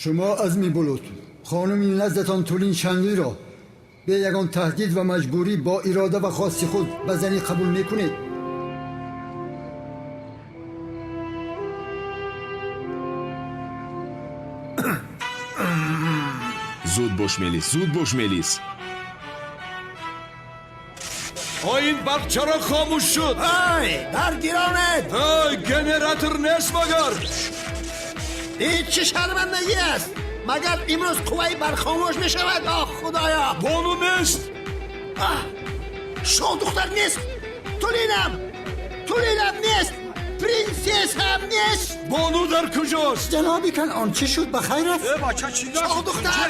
Шумо Азми Булут, хонуми наздатон Тулин Шанлиро бе ягон таҳдид ва маҷбурӣ бо ирода ва хости худ ба занӣ қабул мекунед? Зуд бош, Мелис, зуд бош, Мелис. Ин барқ чаро хомӯш шуд? Ай, баргиронед! Ай, генератор нест магар? Ин чӣ шармандагӣ аст? Магар имрӯз қувваи барқ хомӯш мешавад? Оҳ, худоё! Бону нест! Аҳ, шоҳдухтар нест! Тулинам! Тулинам нест! Принсессам нест! Бону дар куҷост? Ҷаноби Канъон, чӣ шуд? Ба хайр аст? Шоҳдухтар!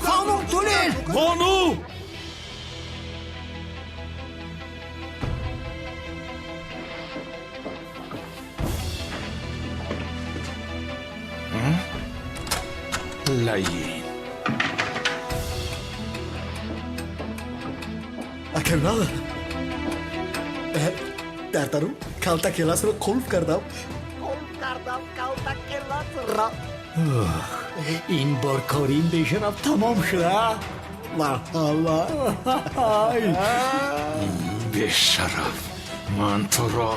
Хонум Тулин! Бону! Лаин. Акамал, дар дарун калта келасро қулф кардам. Қулф кардам калта келасро. Ин бор корим бешараф тамом шуда. Марҳаба. Бешараф, ман туро.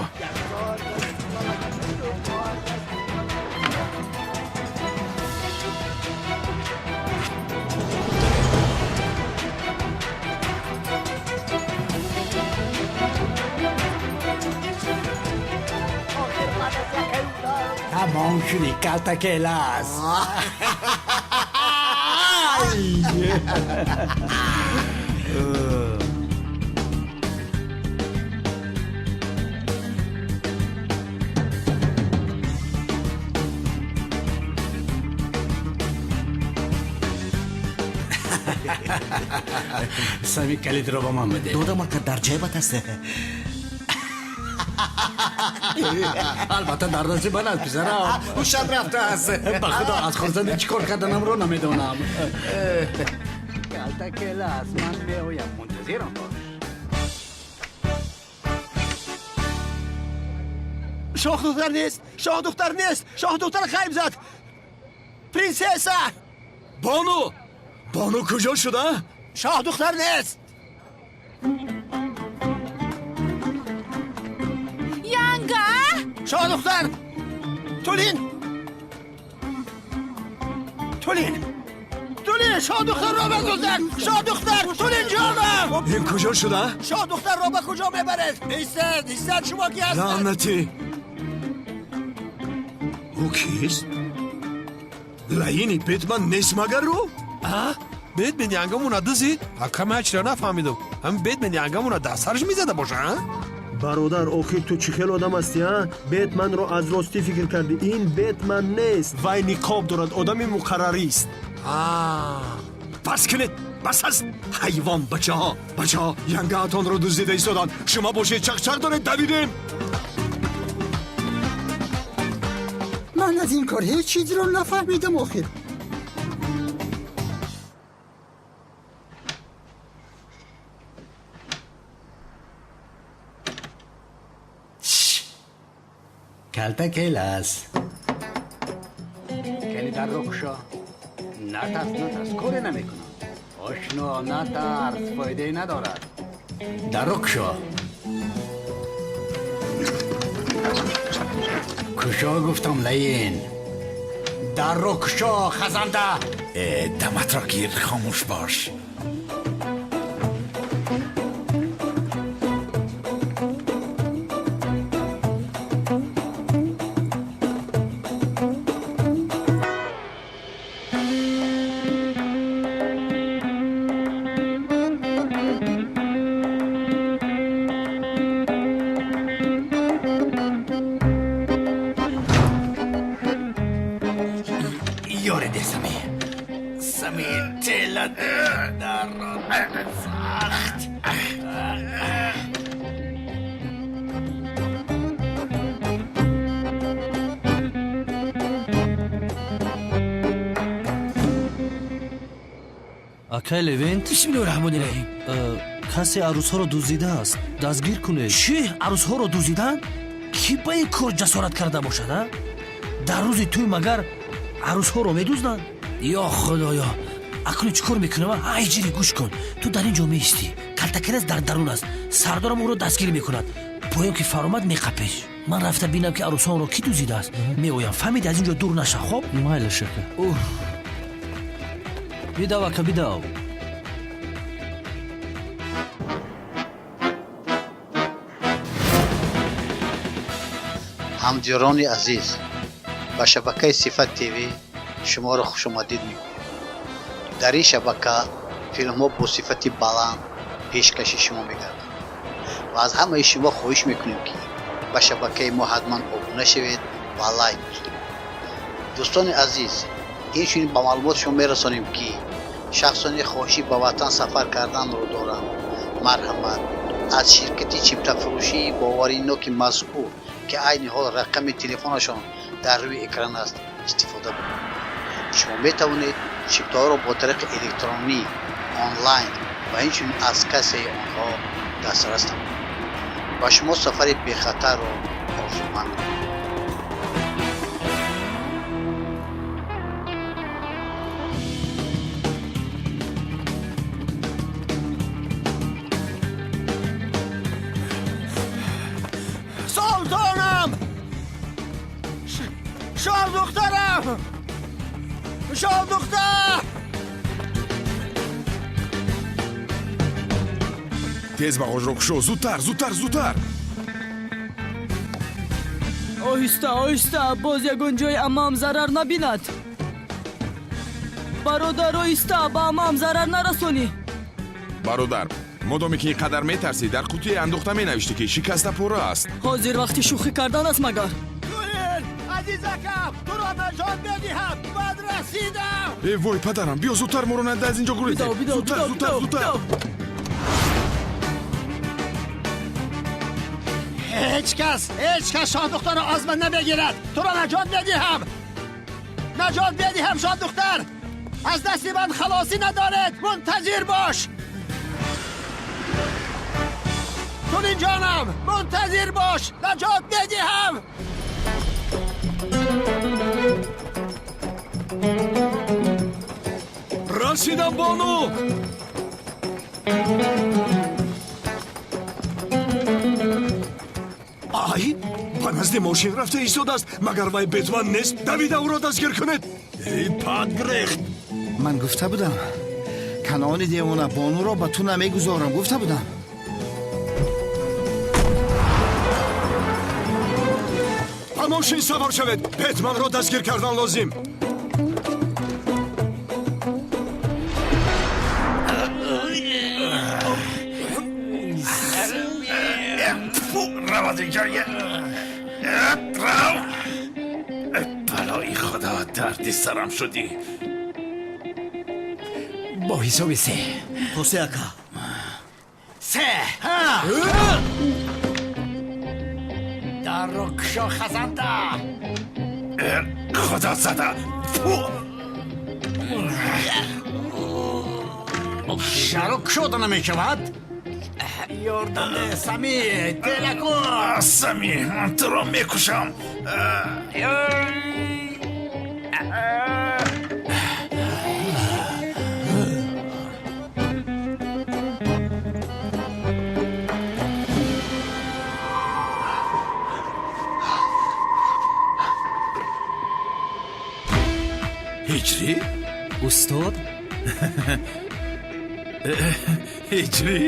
Тамом шуди, калта келас. Сами, калидро ба ман бидеҳ. Додам, ака, дар ҷайбат аст. Албатта, дар дасти ман аст, писарам. Ҳушат рафтааст. Ба худо, аз хурсандӣ чӣ кор карданамро намедонам. Калта келас, ман меоям, мунтазирам бош. Шоҳдухтар нест! Шоҳдухтар нест! Шоҳдухтар ғайб зад! Принсесса! Бону! Бону куҷо шуда? Шоҳдухтар нест! Янга! Шоҳдухтар! Тулин! Тулин! Тулин, шоҳдухтарро бадузданд! Шоҳдухтар! Тулин ҷонам! Ин куҷо шуда? Шоҳдухтарро ба куҷо мебаред? Истед, истед, шумо ки ҳастед? Лаънатӣ! Ӯ кист? Лаини Бетман нест магар ӯ? А, Бетмен янгамона дузид? Акама ҳечро нафаҳмидам. Ҳамин Бетмен янгамона дар сараш мезада боша, а? Бародар, охир ту чӣ хел одам ҳастӣ, а? Бетманро аз ростӣ фикр кардӣ. Ин Бетман нест. Вай ниқоб дорад, одами муқаррарист. Бас кунед, бас аст, ҳайвон бачаҳо! Бачаҳо, янгаатонро дуздида истоданд, шумо бошед, чақчақ доред. Давидем! Ман аз ин кор ҳеҷ чизро нафаҳмидам охир. Калта келас. Кали дарро кушо. Натарс, натарс, коре намекунам. Ошно, натарс, фоидае надорад. Дарро кушо. Кушо гуфтам, лаин. Дарро кушо, хазанда. Э, даматро гир, хомӯш бош. Ёре сами. Сами тела дарро сахт. Акай Левент. Бисмиллоҳи раҳмони раҳим. Касе арӯсҳоро дуздидааст, дастгир кунед. Чӣ, арӯсҳоро дуздиданд? Кӣ ба ин кор ҷасорат карда бошад, а? Дар рӯзи тӯй магар Арӯсҳоро медузданд? Ё худоё, акнун чӣ кор мекунам? Ай ҷири, гӯш кун, ту дар ин ҷо меистӣ, калтакерез дар дарун аст, сардорам ӯро дастгир мекунад. Поён ки фаромад, меқапеш. Ман рафта бинам, ки арӯсонро кӣ дузидааст, меоям. Фаҳмиди, аз ин ҷо дур наша, хоб? Майлаш, ака. Бидав, ака, бидав. Ҳамдиёрони азиз, ба шабакаи Сифат ТВ шуморо хушомадид мекунем. Дар ин шабака филмҳо бо сифати баланд пешкаши шумо мегарданд ва аз ҳамаи шумо хоҳиш мекунем, ки ба шабакаи мо ҳатман обуна шавед ва лайк гузоред. Дӯстони азиз, инчунин ба маълумоти шумо мерасонем, ки шахсоне хоҳиши ба ватан сафар карданро доранд, марҳамат, аз ширкати чиптафурӯшии бовариноки мазкур, ки айни ҳол рақами телефонашон дар рӯи экран аст, истифода баред. Шумо метавонед чиптаҳоро бо тариқи электронӣ, онлайн ва инчунин аз кассаи онҳо дастрас намоед. Ба шумо сафари бехатарро орзумандем. Султонам, шоҳдухтарам, шоҳдухтар! Тез бағожро кушо, зудтар, зудтар, зудтар! Оҳиста, оҳиста, боз ягон ҷои аммаам зарар набинад. Бародар, оҳиста, ба аммаам зарар нарасонӣ. Бародар, модоме ки ин қадар метарсӣ, дар қутие андохта менавиштӣ, ки шикаста пора аст. Ҳозир вақти шӯхӣ кардан аст магар? Тулин, азизакам, туро наҷот медиҳам, бад расидам. Э вой, падарам, биё зудтар, моро нада, аз ин ҷо гурезем. Бидав, бидав, зудтар, бидав, зудтар, бидав, зудтар! бидав. Ҳеҷ кас, ҳеҷ кас шоҳдухтарро аз ман намегирад. Туро наҷот медиҳам, наҷот медиҳам, шоҳдухтар. Аз дасти ман халосӣ надоред. Мунтазир бош, тулин ҷонам, мунтазир бош, наҷот медиҳам. Расидам, бону! Ай, ба назди мошин рафта истодааст. Магар вай Бетман нест? Давида ӯро дастгир кунед. Эй, падгрехт! Ман гуфта будам, Канони девона, бонуро ба ту намегузорам, гуфта будам. Ба мошин савор шавед, Бетманро дастгир кардан лозим. Рав аз инҷо, рав! Балои худо, дарди сарам шудӣ. Бо ҳисоби се. То се, ака. Се. Дарро кушо, хазанда! Худо зада! Фу! Чаро кушода намешавад? Ёрдам, Сами, телакун! Сами, ман туро мекушам! Ҳиҷрӣ? Устод. Ҳиҷрӣ?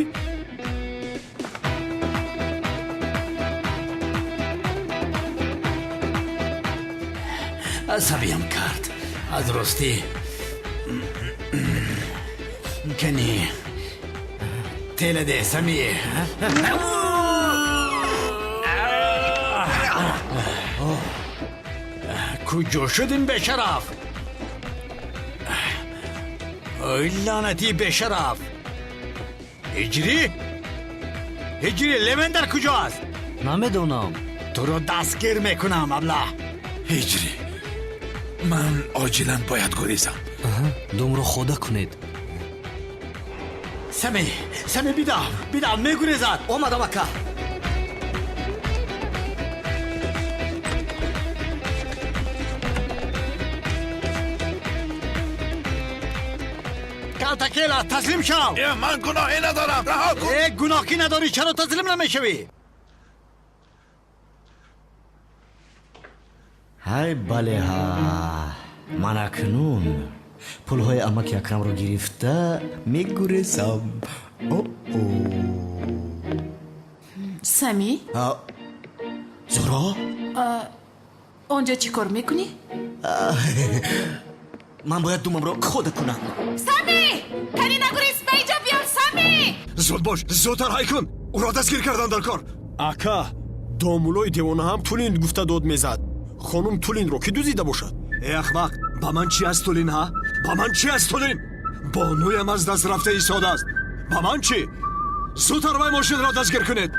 Асабиям кард аз ростӣ. Кани, теладе, Сами. Куҷо шудим, бешараф? Ой, лаънатии бешараф! Ҳиҷрӣ, Ҳиҷрӣ, Левен дар куҷо аст? Намедонам. Туро дастгир мекунам, аблаҳ! Ҳиҷрӣ, ман оҷилан бояд гурезам. Думро хода кунед. Сами, Сами, бидав, бидав, мегурезад. Омадам, ака. Калтакела, таслим шав! Ман гуноҳе надорам, раҳо кун! Э, гуноҳ ки надорӣ, чаро таслим намешавӣ? Ҳай, бале, ҳа, ман акнун пулҳои амаки Акрамро гирифта мегурезам. О-о! Сами? Зуҳро. Он ҷо чӣ кор мекунӣ? Ман бояд думамро хода кунам. Сами, кани нагурез, ба инҷо биё, Сами! Зуд бош, зудтар ҳай кун, ӯро дастгир кардан дар кор. Ака, домулои девона ҳам Тулин гуфта дод мезад. Хонум Тулинро кӣ дуздида бошад? Э, ахмақ, ба ман чӣ аз Тулин, ҳа? Ба ман чӣ аз Тулин? Бонуям аз даст рафта истодааст, ба ман чӣ? Зудтар вай мошинро дастгир кунед.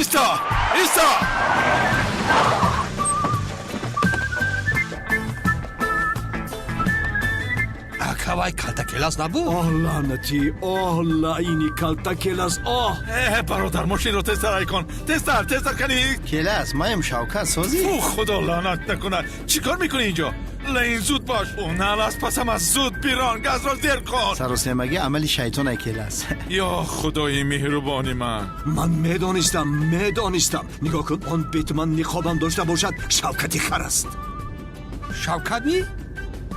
Исто, исто! Ака, вай Калтакелас набуд? Оҳ, лаънатӣ, оҳ, лаини Калтакелас, оҳ! Э, бародар, мошинро тезтар ҳай кун, тезтар, тезтар, кани! Келас, маем, Шавкат, созӣ? Ӯ, худо лаънат накунад, чӣ кор мекунӣ инҷо? Лаин, зуд бош, ӯ нал аз пасам аст, зуд бирон, газро зер кун! Саросемагӣ амали шайтон, Келас. Ё худои меҳрубони ман! Ман медонистам, медонистам! Нигоҳ кун, он Бетман ниқобам дошта бошад, Шавкати хар аст. Шавкат ми?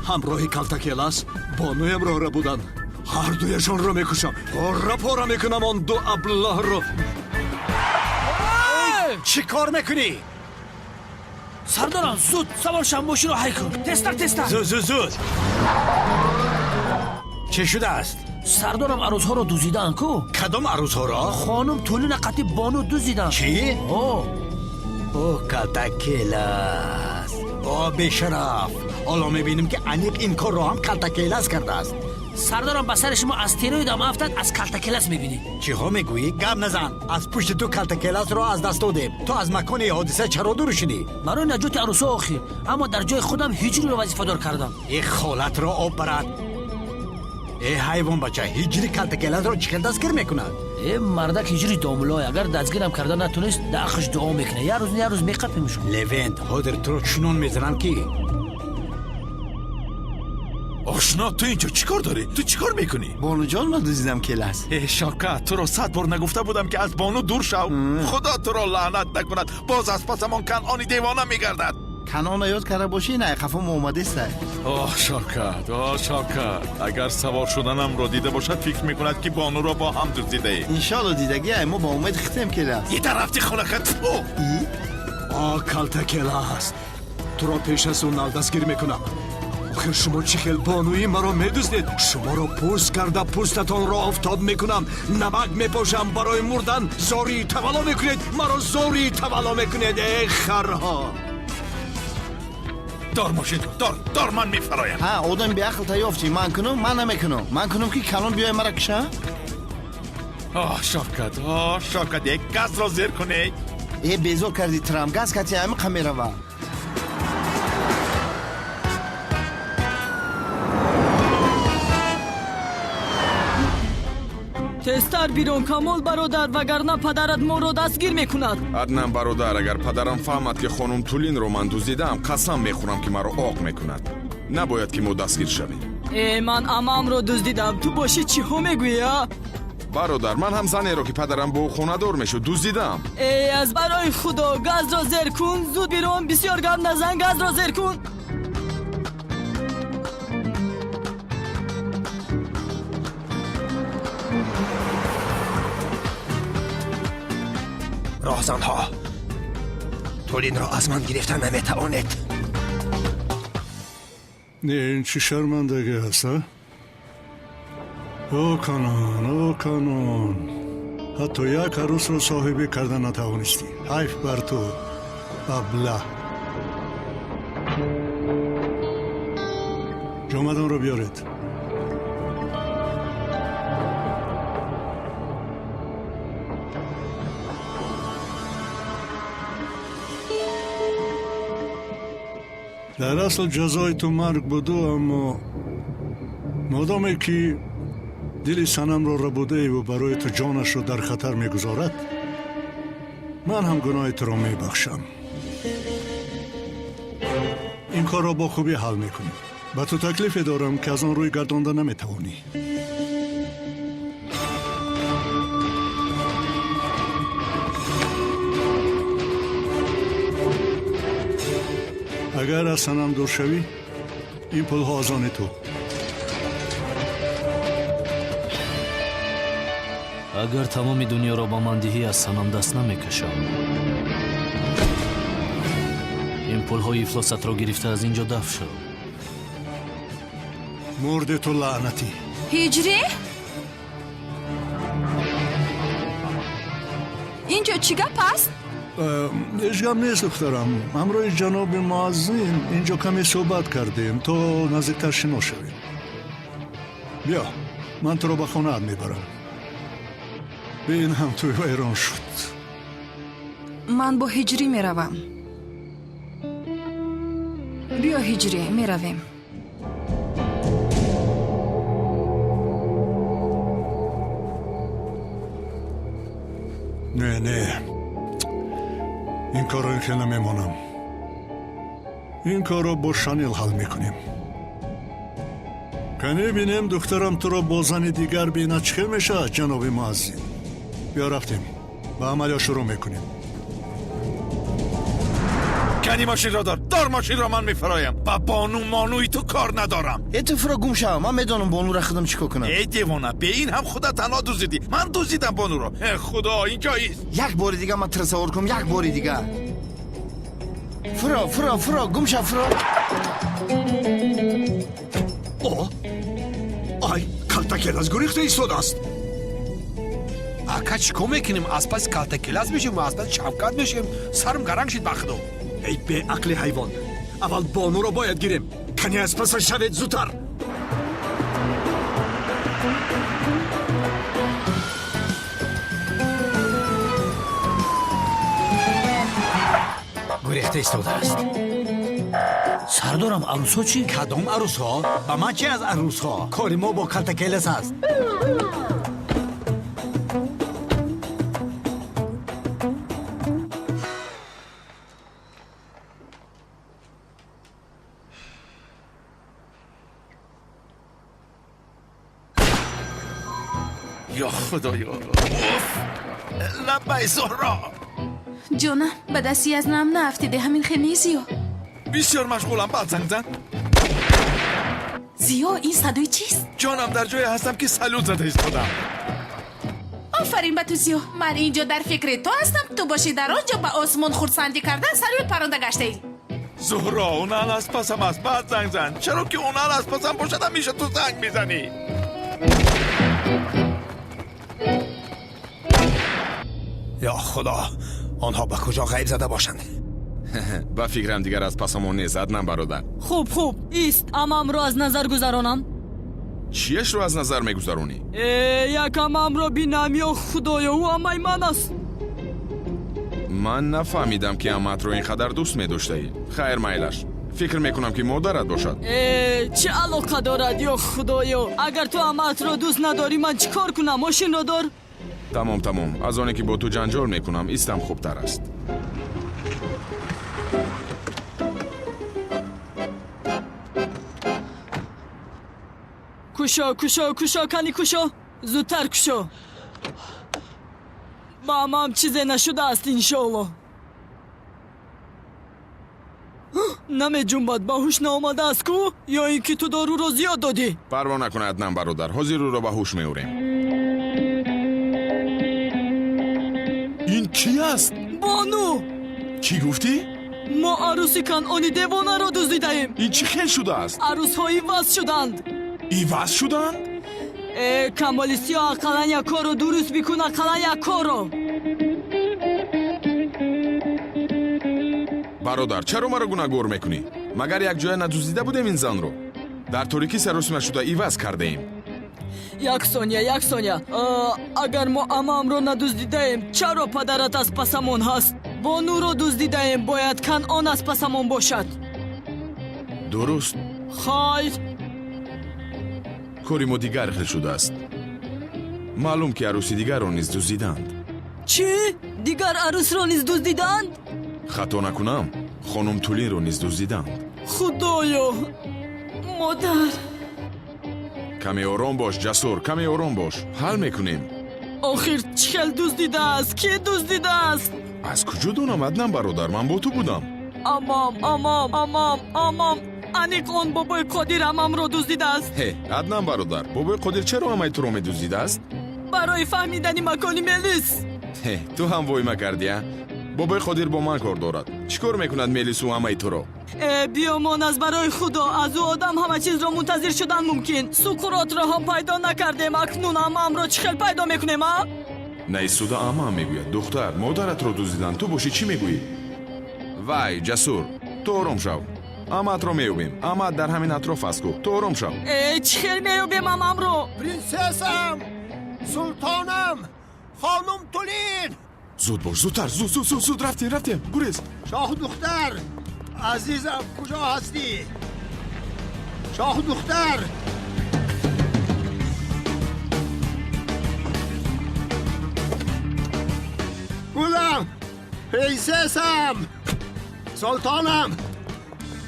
Ҳамроҳи Калтакелас бонуямро рабуданд. Ҳардуяшонро мекушам, пора пора мекунам он ду аблаҳро. Чӣ кор мекунӣ? Сардорам, зуд савор шав, мошинро ҳай кун, тезтар, тезтар! Зуд, зуд, зуд! Чӣ шудааст? Сардорам, арӯзҳоро дуздидаанд ку. Кадом арӯзҳоро? Хонум Тулина қатӣ бону дуздиданд. Чӣ? О. О, Калтакелас, о, бешараф! Ҳоло мебинем, ки аниқ ин корро ҳам Калтакелас кардааст. Сардорам, ба сари шумо астероидам афтад, аз Калтакелас мебинед. Чиҳо мегӯӣ? Гап назан! Аз пушти ту Калтакеласро аз даст додем. Ту аз макони ҳодиса чаро дур шудӣ? Барои наҷоти арӯсҳо охир, аммо дар ҷои худам Ҳиҷриро вазифадор кардам. Э, холатро об барад! Э, ҳайвонбача, Ҳиҷри Калтакеласро чӣ хел дастгир мекунад? Э, мардак, Ҳиҷри домулой, агар дастгирам карда натонист, дар ақш дуо мекунад. Як рӯз, як рӯз меқапимш. Левент, ҳозир туро чунон мезанам, ки Ошно, ту инҷо чӣ кор дорӣ? Ту чӣ кор мекунӣ? Бонуҷон, ман дуздидам, Келас. Э, Шавкат, туро 100 бор нагуфта будам, ки аз бону дур шав? Худо туро лаънат накунад, боз аз пасамон Канъони девона мегардад. Канъона ёд карда бошӣ, на қафо омадеста. Оҳ, Шавкат, оҳ, Шавкат, агар савор шуданамро дида бошад, фикр мекунад, ки бонуро бо ҳам дуздидаем. Иншоалло, дидагиай, мо ба умед хитем, Келас. Ита рафти хонакат, фу! О, Калтакелас, туро пеш аз ӯ нал дастгир мекунам. Охир шумо чӣ хел бонуи маро медуздед? Шуморо пӯст карда, пӯстатонро офтоб мекунам, намак мепошам. Барои мурдан зории тавалло мекунед, маро зории тавалло мекунед, э харҳо! Дор мошинро, дор, дор, ман мефароям. Ҳа, одами беақл та ёфтӣ. Ман кунум, ман намекунам. Ман кунум, ки калон биёй мара киша. Оҳ, Шавкат, оҳ, Шавкат, як газро зер кунед. Э, безор кардӣ трам, газ кати ҳамиқа мерава. Тезтар бирон, Камол бародар, вагарна падарат моро дастгир мекунад. Аднан бародар, агар падарам фаҳмад, ки хонум Тулинро ман дуздидаам, қасам мехӯрам, ки маро оқ мекунад. Набояд, ки мо дастгир шавем. Э, ман амамро дуздидам, ту бошӣ чиҳо мегӯӣ, а? Бародар, ман ҳам занеро, ки падарам бо ӯ хонадор мешуд, дуздидаам. Э, аз барои худо, газро зер кун, зуд бирон, бисёр гап назан, газро зер кун. Роҳзанҳо, Тулинро аз ман гирифта наметавонед. Ин чӣ шармандагӣ аст, а? О Канон, о Канон, ҳатто як арӯсро соҳибӣ карда натавонистӣ. Ҳайф бар ту, аблаҳ! Ҷомадонро биёред. Дар асл ҷазои ту марг буду, аммо модоме ки дили Санамро рабудаеву барои ту ҷонашро дар хатар мегузорад, Ман ҳам гуноҳи туро мебахшам. Ин корро бо хубӣ ҳал мекунем. Ба ту таклифе дорам, ки аз он рӯй гардонда наметавонӣ. Агар аз санам дур шавӣ, ин пулҳо аз они ту. Агар тамоми дунёро ба ман диҳӣ, аз санам даст намекашам. Ин пулҳои ифлосатро гирифта аз ин ҷо дафт шав. Мурди ту лаънатӣ. Ҳиҷрӣ, ин ҷо чӣ гап аст? Ҳеҷ гап нест, духтарам. Ҳамроҳи ҷаноби муаззин ин ҷо каме суҳбат кардем, то наздиктар шинос шавем. Биё, ман туро ба хонаат мебарам. Бин, ҳам тӯй вайрон шуд. Ман бо Ҳиҷрӣ меравам. Биё, Ҳиҷрӣ, меравем. Не, не, ин корро ин хел намемонам. Ин корро бо Шанил ҳал мекунем. Кане бинем, духтарам туро бо зани дигар бинад, чӣ хел мешавад, ҷаноби муаззин? Биё, рафтем, ба амалиё шурӯъ мекунем. Кани мошинро дор, дор мошинро, ман мефароям. Ба бону монуи ту кор надорам. Э, ту фуро, гум шав, ман медонам бонура худам чӣ кор кунам. Эй девона, бе ин ҳам худа танҳо дуздидӣ. Ман дуздидам бонуро. Э, худо, ин ҷоист. Як бори дига ман туро савор кунам, як бори дига. Фуро, фуро, фуро, гум шав, фуро. О, ай, калтакелас гурехта истодааст. Ака, чӣ кор мекунем? Аз паси калтакелас мешем, аз паси Шавкат мешем. Сарам гаранг шид, ба худо. Эй беақли ҳайвон, аввал бонуро бояд гирем. Кани аз пасаш шавед, зудтар. Гурехта истодааст. Сардорам, арӯсҳо чӣ? Кадом арӯсҳо? Ба ман чӣ аз арӯсҳо? Кори мо бо калтакелас аст. Ё худоё, уф! Лаббай, Зуҳро. Ҷонам, ба дасти аз нам наафтиде, ҳамин хел не, Зиё? Бисёр машғулам, баъд занг зан. Зиё, ин садои чист? Ҷонам, дар ҷое ҳастам, ки салют зада истодам. Офарин ба ту, Зиё. Ман ин ҷо дар фикри ту ҳастам, ту бошӣ дар он ҷо ба осмон хурсандӣ кардан салют паронда гаштаӣ. Зуҳро, унал аз пасам аст, баъд занг зан. Чаро ки унал аз пасам бошад, ҳамеша ту занг мезанӣ. Ё худо, онҳо ба куҷо ғайб зада бошанд? Ба фикрам, дигар аз пасамон незад, на, бародар? Хуб, хуб, ист, амамро аз назар гузаронам. Чиешро аз назар мегузаронӣ? Э, як амамро бинам, ё худоё, ӯ амаи ман аст. Ман нафаҳмидам, ки амаатро ин қадар дӯст медоштаӣ. Хайр, майлаш, фикр мекунам, ки модарат бошад. Э, чӣ алоқа дорад, ё худоё? Агар ту амаатро дӯст надорӣ, ман чӣ кор кунам? Мошинро дор. Тамом, тамом. Аз оне ки бо ту ҷанҷол мекунам, истам хубтар аст. Кушо, кушо, кушо, кани кушо, зудтар кушо. Ба амам чизе нашудааст, иншоалло. Намеҷунбад, ба ҳуш наомадааст ку, ё ин ки ту доруро зиёд додӣ? Парво накунад, нам, бародар, ҳозир ӯро ба ҳуш меорем. Ин кӣ аст? Бону. Чӣ гуфтӣ? Мо арӯси Канъони девонаро дуздидаем. Ин чӣ хел шудааст? Арӯсҳо иваз шуданд. Иваз шуданд? Э, Камоли Сиё, ақаллан як корро дуруст бикун, ақаллан як корро. Бародар, чаро маро гунаҳгор мекунӣ? Магар якҷоя надуздида будем ин занро? Дар торикӣ саросима шуда иваз кардаем. Як сония, як сония. Агар мо амаамро надуздидаем, чаро падарат аз пасамон ҳаст? Бонуро дуздидаем, бояд Канъон аз пасамон бошад. Дуруст. Хайр. Кори мо дигар хел шудааст. Маълум, ки арӯси дигарро низ дуздиданд. Чӣ? Дигар арӯсро низ дуздиданд? Хато накунам, хонум Тулинро низ дуздиданд. Худоё, модар! Каме ором бош, Ҷасур, каме ором бош, ҳал мекунем. Охир чӣ хел дуздидааст? Кӣ дуздидааст? Аз куҷо донам, Аднан бародар, ман бо ту будам. Амам, амам, амам, амам, аниқ он бобои Қодир амамро дуздидааст. Ҳе, Аднан бародар, бобои Қодир чаро амаи туро медуздидааст? Барои фаҳмидани макони Мелис. Ҳе, ту ҳам войма кардӣ, а? Бобои Қодир бо ман кор дорад. Чӣ кор мекунад Мелису амаи туро? Э, биёмон, аз барои Худо, аз ӯ одам ҳама чизро мунтазир шудан мумкин. Суқуротро ҳам пайдо накардем, акнун амаамро чӣ хел пайдо мекунем, а? Наистода амаам мегӯяд: духтар, модаратро дуздиданд, ту бошӣ чӣ мегӯӣ? Вай, Ҷасур, ту ором шав. Амаатро меёбем. Амаат дар ҳамин атроф аст ку. Ту ором шав. Э, чӣ хел меёбем амамро? Принсессам! Султонам! Хонум Тулин! Зуд бош, зудтар, зуд, зуд, зуд, зуд, рафтем, рафтем, гурез. Шоҳдухтар! Азизам, куҷо ҳастӣ? Шоҳдухтар! Гулам! Принсессам! Султонам!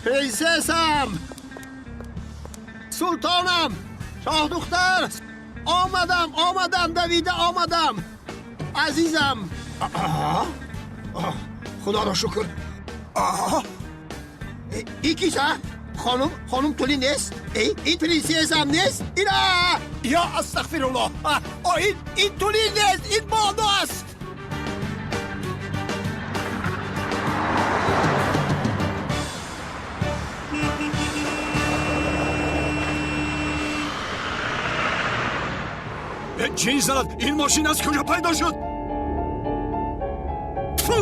Принсессам! Султонам! Шоҳдухтар! Омадам, омадам, давида омадам! Азизам! Худоро шукр! Ин кист, а? Хонум, хонум Тулин нест? Ин принсессам нест? Ина! Ё астағфируллоҳ! Ин Тулин нест, ин бону аст! Ҷин занад, ин мошин аз куҷо пайдо шуд? Тфу!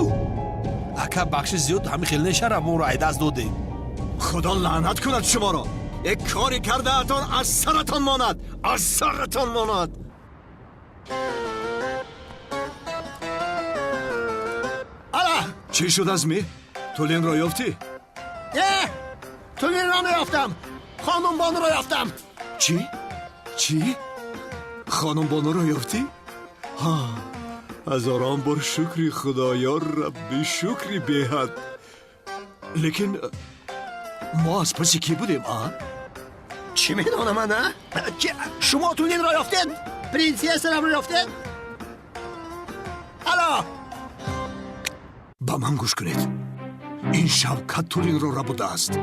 Ака, бахши зиёд, ҳамин хел нешара, моро ай даст додем. Худо лаънат кунад шуморо! Як коре кардаатон аз саратон монад, аз саратон монад. Ала! Чӣ шуд аз ми? Тулинро ёфтӣ? Э, Тулинро наёфтам, хонум Бонуро ёфтам. Чӣ? Чӣ? Хонум Бонуро ёфтӣ? Ҳа, ҳазорон бор шукри Худо, ё Рабби, шукри беҳад. Лекин мо аз паси кӣ будем, а? Чӣ медонам ман, а? Шумо Тулинро ёфтед? Принсессарамро ёфтед? Ало! Ба ман гӯш кунед. Ин Шавкат Тулинро рабудааст.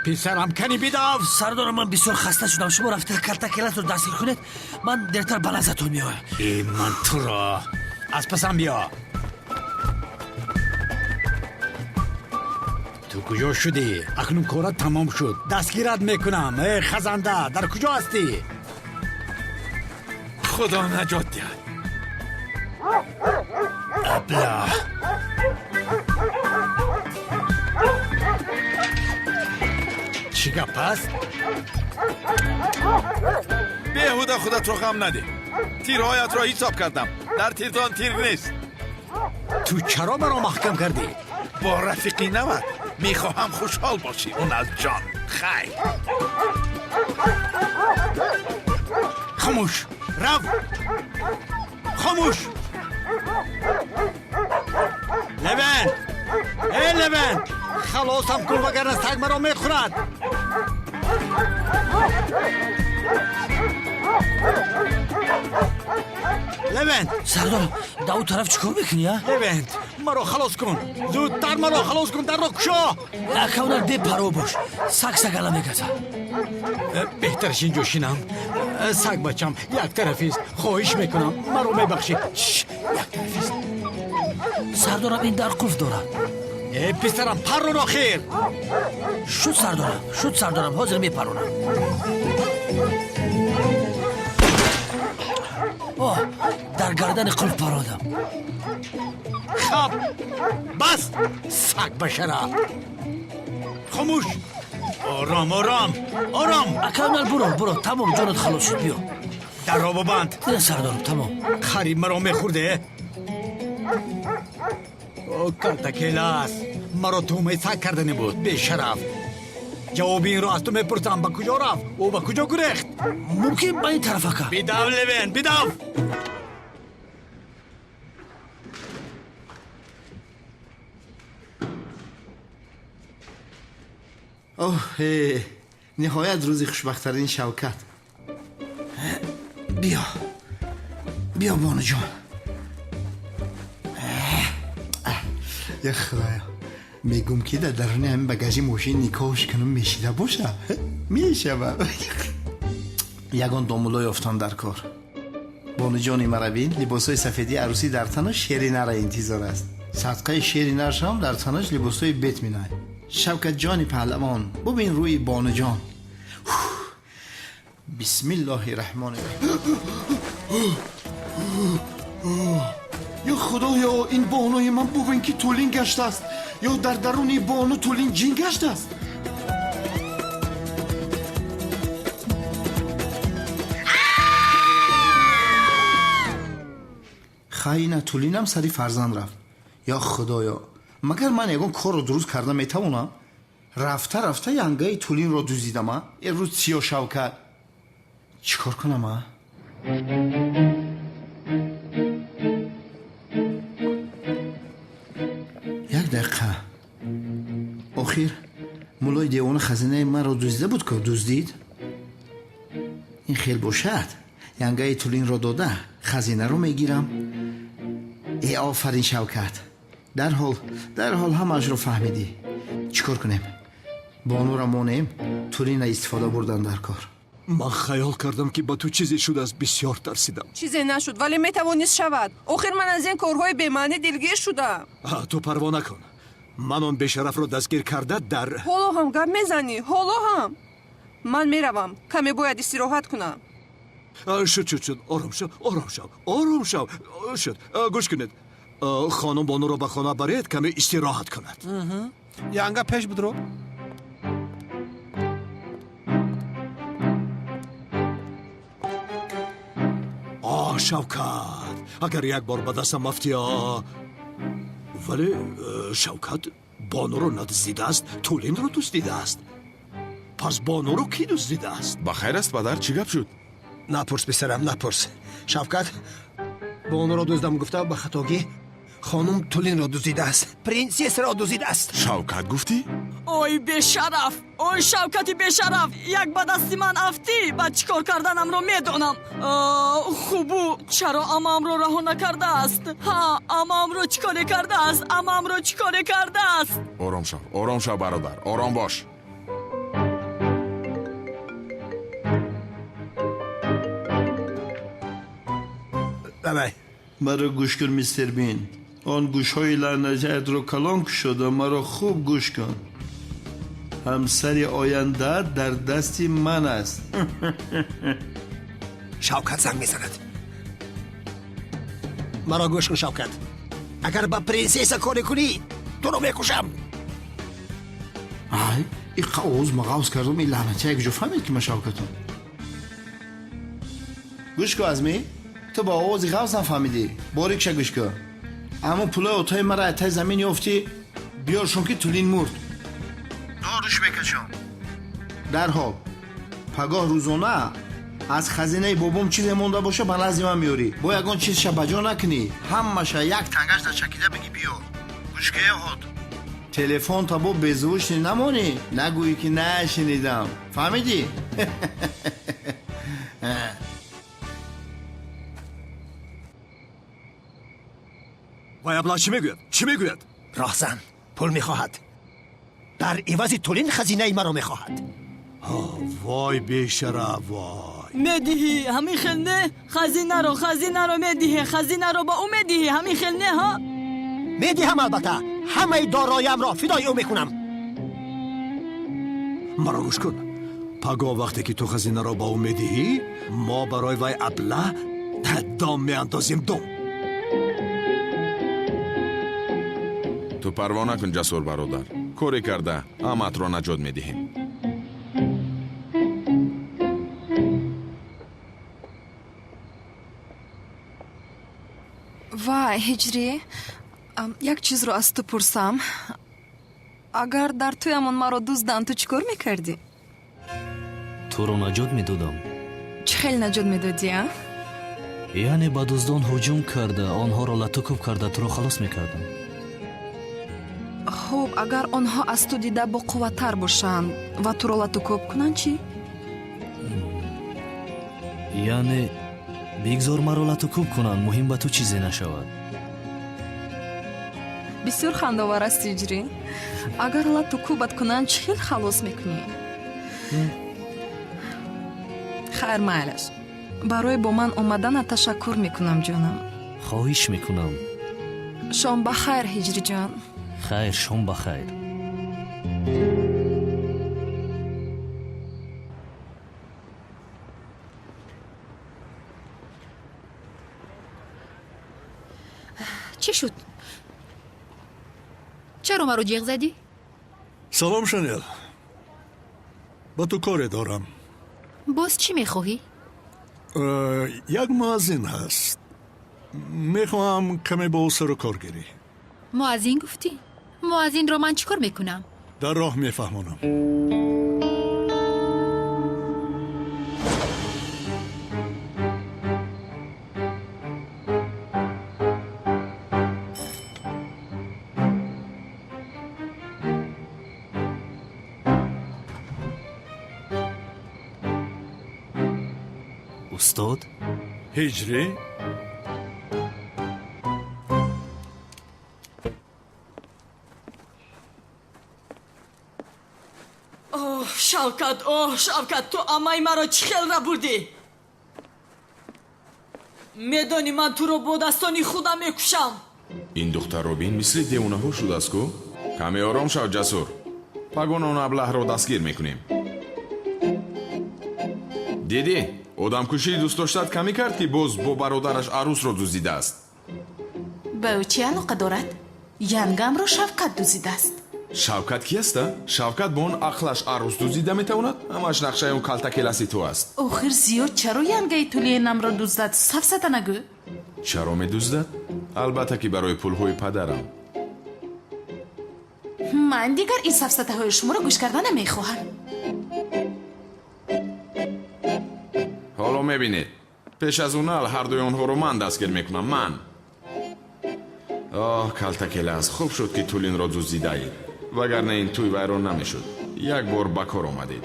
Писарам, кани бидав. Сардор, ман бисёр хаста шудам. Шумо рафта калтакелатро дастгир кунед, ман дертар ба назатон меоям. Э, ман туро аз пасам биё. Ту куҷо шудӣ? Акнун корат тамом шуд, дастгират мекунам. Э, хазанда, дар куҷо ҳастӣ? Худо наҷот диҳад. Абла! Чӣ гап аст? Беҳуда худатро ғам надеҳ. Тирҳоятро ҳисоб кардам, дар тирдон тир нест. Ту чаро маро маҳкам кардӣ? Бо рафиқи нават мехоҳам хушҳол бошӣ. Он аз ҷон хайр. Хомӯш, рав, хомӯш. Левент, э, Левент, халосам кун, вагарна саг маро мехӯрад. Левент! Сардор, дар ӯ тараф чӣ кор мекунӣ, а? Левент, маро халос кун, зудтар маро халос кун, дарро кушо. Акавнар, бепарво бош, саг сагала мегазад. Беҳтараш инҷо шинам. Саг бачам як тарафист, хоҳиш мекунам, маро мебахшӣ. Як тарафист. Сардорам, ин дар қулф дорад. Э, писарам, паррон охир. Шуд, сардорам, шуд, сардорам, ҳозир мепаронам. Оҳ, дар гардани қулф парондам. Хаб, бас, саг башара. Хомӯш, ором, ором, ором. Акавнал, буро, буро, тамом, ҷонат халос шуд, биё. Дарро бибанд. Сардорам, тамом. Хари маро мехӯрде. Калтакелас, маро тӯҳмаи саг кардане буд, бешараф. Ҷавоби инро аз ту мепурсам, ба куҷо рафт? Ӯ ба куҷо гурехт? Мумкин ба ин тараф, ака. Бидав, Левен, бидав! Оҳ, ниҳоят рӯзи хушбахттарин Шавкат. Биё, биё, бонуҷон. Я худоё, мегум ки дар даруни ҳамин багажи мошин никоҳш кунум, мешида боша, мешава. Ягон домуло ёфтам дар кор. Бонуҷони мара бин, либосҳои сафедии арӯсӣ дар танаш, шери нара интизор аст. Садқаи шери наршам дар танаш либосҳои бет минай. Шавкатҷони паҳлавон, бубин рӯи бонуҷон. Бисмиллоҳи раҳмони раҳим. Ё худоё, ин бонуи ман бубин ки тӯлин гаштааст, ё дар даруни бону тӯлин ҷин гаштааст. Хайна, тӯлинам сари фарзанд рафт. Ё худоё, магар ман ягон корро дуруст карда метавонам? Рафта рафта янгаи тӯлинро дуздидам. А рӯз сиё Шавкат, чӣ кор кунам? А як дақиқа, охир муллои девона хазинаи маро дуздида буд ку, дуздид. Ин хел бошад, янгаи тӯлинро дода хазинаро мегирам. Э, офарин, Шавкат, дарҳол, дарҳол ҳамаашро фаҳмидӣ. Чӣ кор кунем? Бонура монем, тӯлина истифода бурдан дар кор. Ман хаёл кардам, ки ба ту чизе шудааст, бисёр тарсидам. Чизе нашуд, вале метавонист шавад. Охир ман аз ин корҳои бемаънӣ дилгир шудам. Ту парво накун, ман он бешарафро дастгир карда дар Ҳоло ҳам гап мезанӣ, ҳоло ҳам. Ман меравам, каме бояд истироҳат кунам. Шуд, шуд, шуд, ором шав, ором шав, ором шав, шуд. Гӯш кунед, хонум бонуро ба хона баред, каме истироҳат кунад. Янга, пеш будро. О, Шавкат, агар як бор ба дастам афтӣ. Вале Шавкат бонуро надуздидааст, тӯлинро дуздидааст. Пас бонуро кӣ дуздидааст? Ба хайр аст, падар, чӣ гап шуд? Напурс, писарам, напурс. Шавкат бонуро дуздам гуфта, ба хатогӣ хонум Тулинро дуздидааст, принсессаро дуздидааст. Шавкат гуфтӣ? Ой, бешараф, ой, Шавкати бешараф, як ба дасти ман афтӣ, баъд чӣ кор карданамро медонам. Хубу чаро амаамро раҳо накардааст? Ҳа, амаамро чӣ коре кардааст? Амаамро чӣ коре кардааст? Ором шав, ором шав, бародар, ором бош. Маро гӯш кун, мистер Бин, он гӯшҳои лаънатиятро калон кушода, маро хуб гӯш кун. Ҳамсари ояндаат дар дасти ман аст. Шавкат занг мезанад. Маро гӯш кун, Шавкат, агар ба принсесса коре кунӣ, туро мекушам. Ай, иқа овоз мағавз кардум, ин лаънатия як ҷо фаҳмид, ки ман Шавкатам. Гӯш кун, Азмӣ, ту ба овози ғавз нафаҳмидӣ, борикша гӯш кун. Аммо пулои отои мара аз таи замин ёфтӣ, биёршон, ки тулин мурд. Доруш мекашам. Дарҳол пагоҳ рӯзона аз хазинаи бобом чизе монда боша, ба назди ман меёрӣ. Бо ягон чизша ба ҷо накунӣ, ҳамаша як тангаш чакида бигӣ, биёр. Гӯшкая ҳод, телефон табо беззвучный намонӣ, нагӯӣ, ки нашунидам. Фаҳмидӣ? Вай абла чӣ мегӯяд, чӣ мегӯяд? Роҳзан, пул мехоҳад. Дар ивази тулин хазинаи маро мехоҳад. Вой, бешараф, вой! Медиҳӣ, ҳамин хел не? Хазинаро, хазинаро медиҳӣ, хазинаро ба ӯ медиҳӣ, ҳамин хел не, ҳа? Медиҳам, албатта, ҳамаи дороиамро фидои ӯ мекунам. Маро гӯш кун, пагоҳ вақте ки ту хазинаро ба ӯ медиҳӣ, мо барои вай абла дом меандозем, дом. Ту парво накун, Ҷасур бародар, коре карда аматро наҷот медиҳем. Вай, Ҳиҷрӣ, як чизро аз ту пурсам. Агар дар тӯямон маро дузданд, ту чӣ кор мекардӣ? Туро наҷот медодам. Чӣ хел наҷот медодӣ, а? Яъне ба дуздон ҳуҷум карда, онҳоро латукуб карда, туро халос мекардам. Хуб, агар онҳо аз ту дида боқувваттар бошанд ва туро латукуб кунанд, чӣ? Яъне бигзор маро латукуб кунанд, муҳим ба ту чизе нашавад. Бисёр хандаовар аст, Ҳиҷрӣ. Агар латукубат кунанд, чӣ хел халос мекунӣ? Хайр, майлаш. Барои бо ман омаданат ташаккур мекунам, ҷонам. Хоҳиш мекунам. Шом ба хайр, Ҳиҷриҷон. Хайр, шом ба хайр. Чӣ шуд? Чаро маро ҷеғ задӣ? Салом, Шанел, ба ту коре дорам. Боз чӣ мехоҳӣ? Як муаззин ҳаст, мехоҳам каме бо ӯ сару кор гирӣ. Муаззин гуфтӣ? Муаззинро ман чӣ кор мекунам? Дар роҳ мефаҳмонам. Устод? Ҳиҷрӣ? Оҳ, Шавкат, оҳ, Шавкат, ту аммаи маро чӣ хел рабурдӣ? Медонӣ, ман туро бо дастони худам мекушам. Ин духтарро бин, мисли девонаҳо шудааст ку. Каме ором шав, Ҷасур. Пагон он аблаҳро дастгир мекунем. Дидӣ, одамкушии дӯстдоштат камӣ кард, ки боз бо бародараш арӯсро дуздидааст. Ба ӯ чӣ алоқа дорад? Янгамро Шавкат дуздидааст. Шавкат ки аста? Шавкат бо он ақлаш арӯс дуздида метавонад? Ҳамаш нақшаи он калтакеласи ту аст. Охир зиёд чаро янгаи тулиенамро дуздад? Сафсата нагӯ. Чаро медуздад? Албатта ки барои пулҳои падарам. Ман дигар ин сафсатаҳои шуморо гӯш карда намехоҳам. Ҳоло мебинед, пеш аз унал ҳардуи онҳоро ман дастгир мекунам, ман. Оҳ, калтакелас, хуб шуд, ки тулинро дуздидаед, вагарна ин тӯй вайрон намешуд. Як бор ба кор омадед.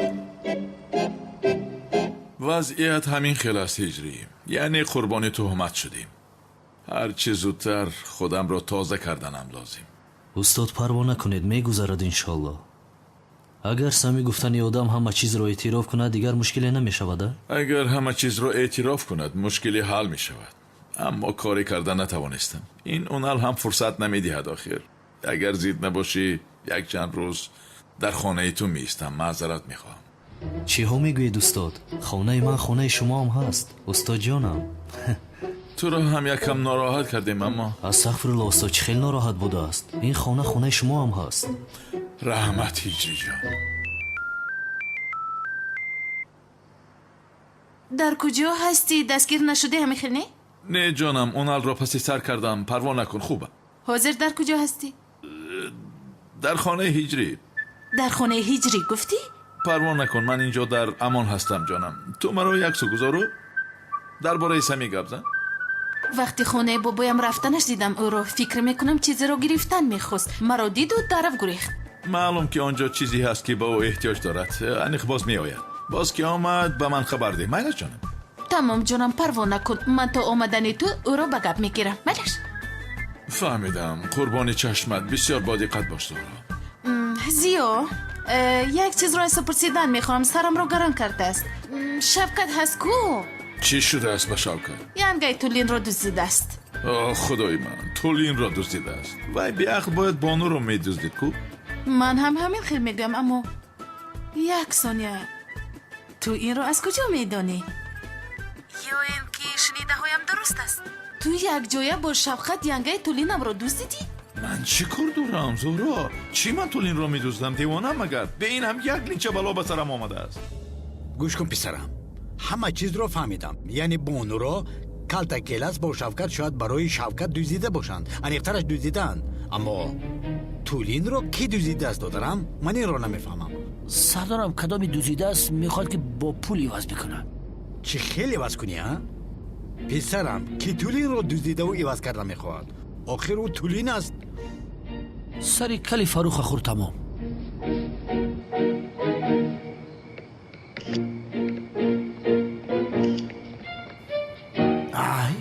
Вазъият ҳамин хел аст, Ҳиҷрӣ. Яъне қурбони туҳмат шудем. Ҳарчи зудтар худамро тоза карданам лозим. Устод, парво накунед, мегузарад, иншоллоҳ. Агар сами гуфтани одам ҳама чизро эътироф кунад, дигар мушкиле намешавад, а? Агар ҳама чизро эътироф кунад, мушкиле ҳал мешавад. Аммо коре карда натавонистам. Ин унал ҳам фурсат намедиҳад охир. Агар зид набошӣ, якчанд рӯз дар хонаи ту меистам. Маъзарат мехоҳам. Чиҳо мегӯед, устод? Хонаи ман хонаи шумоам ҳаст, устодҷонам. Туро ҳам якам нороҳат кардем, аммо Астағфирулло, устод, чӣ хел нороҳат будааст? Ин хона хонаи шумоам ҳаст. Раҳмат, Ҳиҷриҷон. Дар куҷо ҳастӣ? Дастгир нашудӣ ҳамин хел, не? Не, ҷонам, уналро паси сар кардам. Парво накун, хубам. Ҳозир дар куҷо ҳастӣ? Дар хонаи Ҳиҷрӣ. Дар хонаи Ҳиҷрӣ гуфтӣ? Парво накун, ман инҷо дар амон ҳастам, ҷонам. Ту маро як су гузору дар бораи Сами гап зан. Вақти хонаи бобоям рафтанаш дидам ӯро. Фикр мекунам, чизеро гирифтан мехост. Маро диду тараф гурехт. Маълум ки он ҷо чизе ҳаст, ки ба ӯ эҳтиёҷ дорад. Аниқ боз меояд. Боз ки омад, ба ман хабар деҳ. Майлаш, ҷонам? Тамом, ҷонам, парво накун. Ман то омадани ту ӯро ба гап мегирам. Майлаш? Фаҳмидам, қурбони чашмат. Бисёр бодиққат бош, Зуҳро. Зиё, як чизро аз ту пурсидан мехоҳам. Сарамро гарон кардааст. Шавкат ҳаст ку? Чӣ шудааст ба Шавкат? Янгаи Тулинро дуздидааст. Оҳ, худои ман, Тулинро дуздидааст. Вай беақл бояд бонуро медуздид ку? Ман ҳам ҳамин хел мегӯям, аммо як сония, ту инро аз куҷо медонӣ? Ё ин ки шунидаҳоям дуруст аст? Ту якҷоя бо Шавқат янгаи Тулинамро дуздидӣ? Ман чӣ кор дорам, Зуҳро? Чӣ ман Тулинро медуздам? Девонам магар? Бе ин ҳам як линча бало ба сарам омадааст. Гӯш кун, писарам, ҳама чизро фаҳмидам. Яъне бонуро Калтакелас бо Шавкат шояд барои Шавкат дуздида бошанд, аниқтараш дуздидаанд. Аммо Тулинро кӣ дуздидааст, додарам? Ман инро намефаҳмам. Сардорам, кадоми дуздидааст, мехоҳад ки бо пул иваз бикунад. Чӣ хел иваз кунӣ, а? Писарам, кӣ Тулинро дуздидаву иваз карда мехоҳад? Охир ӯ Тулин аст. Сари кали Фарруха хӯр, тамом. Ай!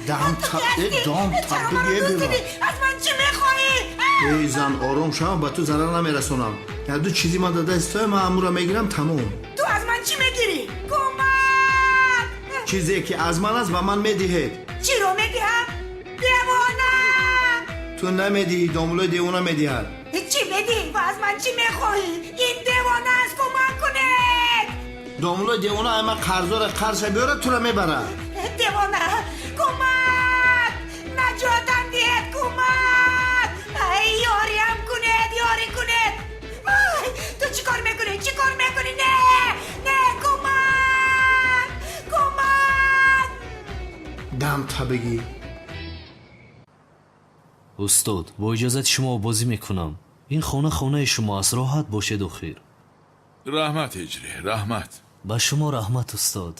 Дам табдуги. Аз ман чӣ мехоҳӣ? Эй зан, ором шав, ба ту зарар намерасонам. Як-ду чизи ман дар дасти туя, ман амура мегирам, тамом. Ту аз ман чӣ мегирӣ? Кӯмак! Чизе ки аз ман аст, ба ман медиҳед. Чиро медиҳам? Девона! Ту намедиҳӣ, домулои девона медиҳад. Чӣ медиҳӣ ва аз ман чӣ мехоҳӣ? Ин девона аст, кӯмак кунед! Домулои девона ай ман қарздора, қарзша биёрад, тура мебарад. Девона, кӯмак! Наҷотам диҳед, кӯмак! Ай, ёриам кунед, ёрӣ кунед! Ай, ту чӣ кор мекунӣ? Чӣ кор мекунӣ? Не, не, кӯмак, кӯмак! Дам табигӣ. Устод, бо иҷозати шумо бозӣ мекунам. Ин хона хонаи шумо аст, роҳат бошед охир. Раҳмат, Ҳиҷрӣ, раҳмат. Ба шумо раҳмат, устод.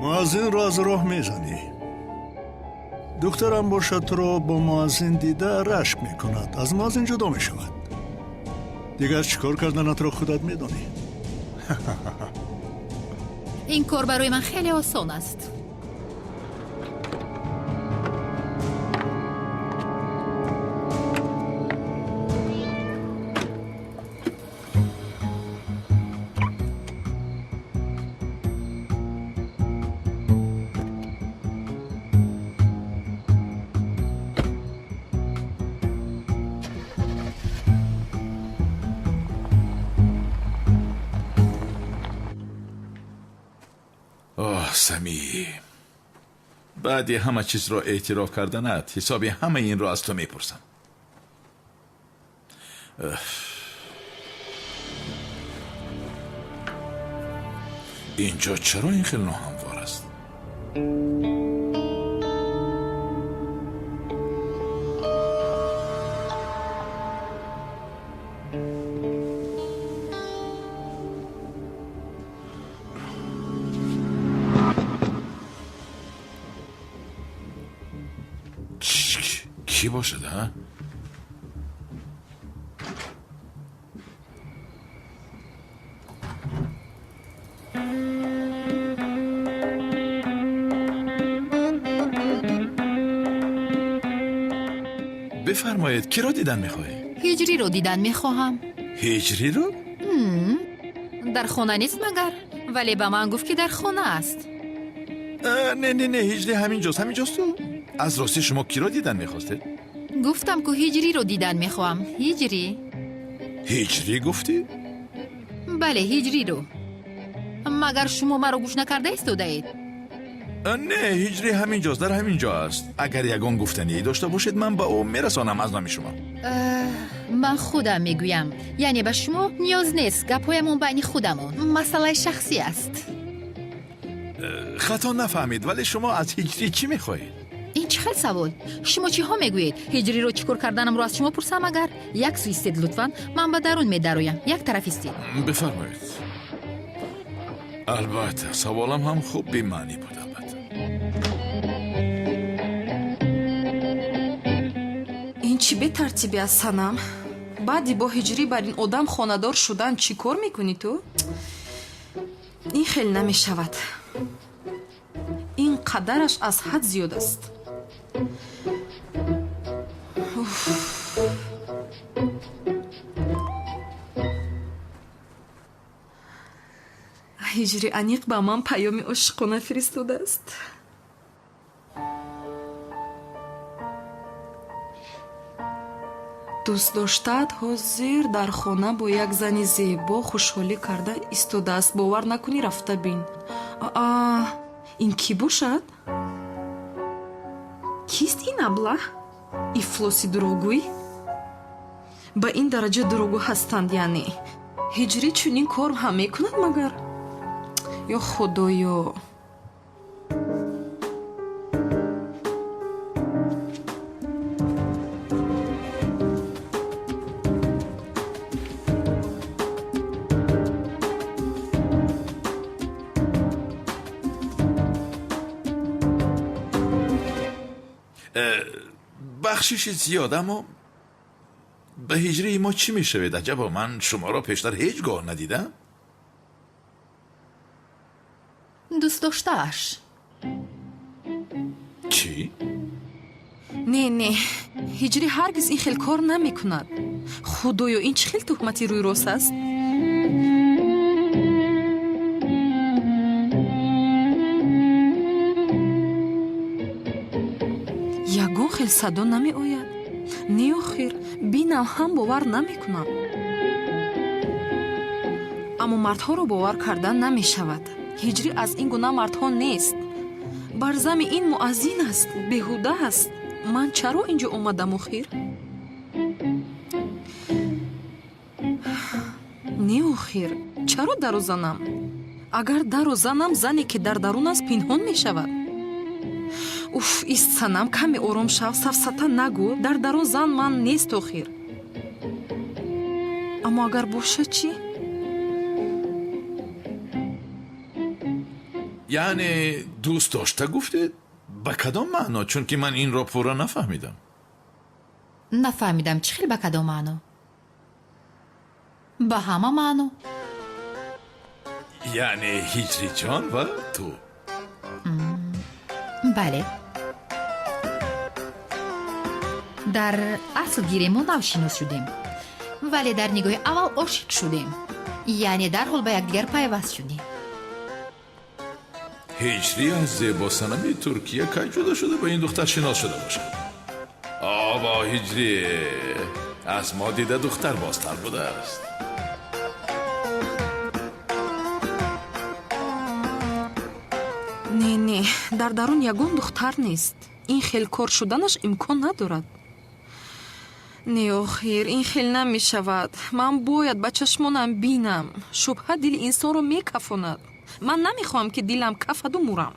Муаззинро аз роҳ мезанӣ. Духтарам бошад, туро бо муаззин дида рашк мекунад, аз муаззин ҷудо мешавад. Дигар чӣ кор карданатро худат медонӣ. Ин кор барои ман хеле осон аст. Оҳ, Самӣ, баъди ҳама чизро эътироф карданат ҳисоби ҳамаи инро аз ту мепурсам. Инҷо чаро ин хел ноҳамвор аст? Кӣ бошад, а? Бифармоед, киро дидан мехоҳед? Ҳиҷриро дидан мехоҳам. Ҳиҷриро? Дар хона нест магар? Вале ба ман гуфт, ки дар хона аст. Не, не, не, ҳиҷри ҳамин ҷост, ҳамин ҷост. Ту аз ростӣ шумо киро дидан мехостед? Гуфтам, ку Ҳиҷриро дидан мехоҳам. Ҳиҷрӣ. Ҳиҷрӣ гуфтӣ? Бале, Ҳиҷриро. Магар шумо маро гӯш накарда истодаед? Не, ҳиҷрӣ ҳамин ҷост, дар ҳамин ҷо аст. Агар ягон гуфтание дошта бошед, ман ба ӯ мерасонам аз номи шумо. Ман худам мегӯям, яъне ба шумо ниёз нест. Гапҳоямон байни худамон, масъалаи шахсӣ аст. Хато нафаҳмед, вале шумо аз ҳиҷрӣ чӣ мехоҳед? Ин чӣ хел савол? Шумо чиҳо мегӯед? Ҳиҷриро чӣ кор карданамро аз шумо пурсам агар? Як сӯ истед, лутфан, ман ба дарун медароям. Як тараф истед. Бифармоед. Албатта, саволам ҳам хуб бемаънӣ буд, албатта. Ин чӣ бетартибӣ аст, Санам? Баъди бо Ҳиҷрӣ бар ин одам хонадор шудан чӣ кор мекунӣ ту? Ин хел намешавад. Ин қадараш аз ҳад зиёд аст. Уф. Ҳиҷри аниқ ба ман паёми ошиқона фиристодааст. Дӯстдоштаат ҳозир дар хона бо як зани зебо хушҳолӣ карда истодааст. Бовар накунӣ, рафта бин. Аа, ин кӣ бошад? Кист ин аблаҳ? Ифлоси дурӯғгӯй? Ба ин дараҷа дурӯғгӯ ҳастанд яъне. Ҳиҷрӣ чунин кор ҳам мекунад магар? Ё худоё! Бахшиши зиёд, аммо ба ҳиҷрии мо чӣ мешавед? Аҷабо, ман шуморо пештар ҳеҷ гоҳ надидам. Дӯстдоштааш. Чӣ? Не, не, ҳиҷрӣ ҳаргиз ин хел кор намекунад. Худоё, ин чӣ хел туҳмати рӯйрост аст? Ягон хел садо намеояд. Не, охир, бинам ҳам бовар намекунам. Аммо мардҳоро бовар кардан намешавад. Ҳиҷрӣ аз ин гуна мардҳо нест. Бар зами ин муаззин аст, беҳуда аст. Ман чаро ин ҷо омадам охир? Не, охир, чаро даро занам? Агар даро занам, зане ки дар дарун аст пинҳон мешавад. Уф, ист санам, каме ором шав, сафсата нагӯ. Дар дарун зан ман нест охир. Аммо агар бошад чӣ? Яъне дӯст дошта гуфтед? Ба кадом маъно? Чунки ман инро пурра нафаҳмидам. Нафаҳмидам, чӣ хел ба кадом маъно? Ба ҳама маъно. Яъне ҳиҷриҷон ва ту? Бале. Дар асл гирем мо навшинос шудем, вале дар нигоҳи аввал ошиқ шудем, яъне дарҳол ба якдигар пайваст шудем. Ҳиҷрӣ аз зебосанами Туркия кай ҷудо шуда ба ин духтар шинос шуда бошад? Обо ҳиҷрӣ аз мо дида духтар бозтар будааст. Не, не, дар дарун ягон духтар нест. Ин хел кор шуданаш имкон надорад. Не, охир, ин хел намешавад. Ман бояд ба чашмонам бинам. Шубҳа дили инсонро мекафонад. Ман намехоҳам, ки дилам кафаду мурам.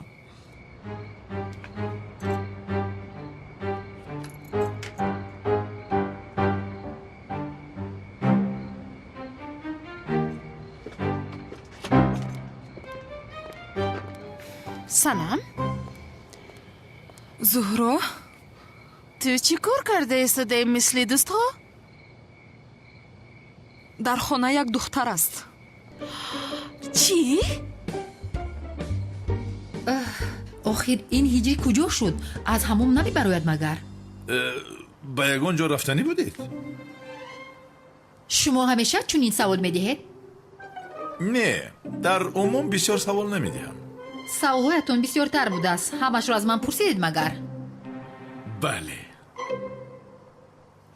Санам? Зуҳро? Ту чӣ кор карда истодаи мисли дӯстҳо? Дар хона як духтар аст. Чӣ? Охир ин ҳиҷрӣ куҷо шуд? Аз ҳамом намебарояд магар? Ба ягон ҷо рафтанӣ будед? Шумо ҳамеша чунин савол медиҳед? Не, дар умум бисёр савол намедиҳам. Саволҳоятон бисёртар будааст. Ҳамашро аз ман пурсидед магар? Бале.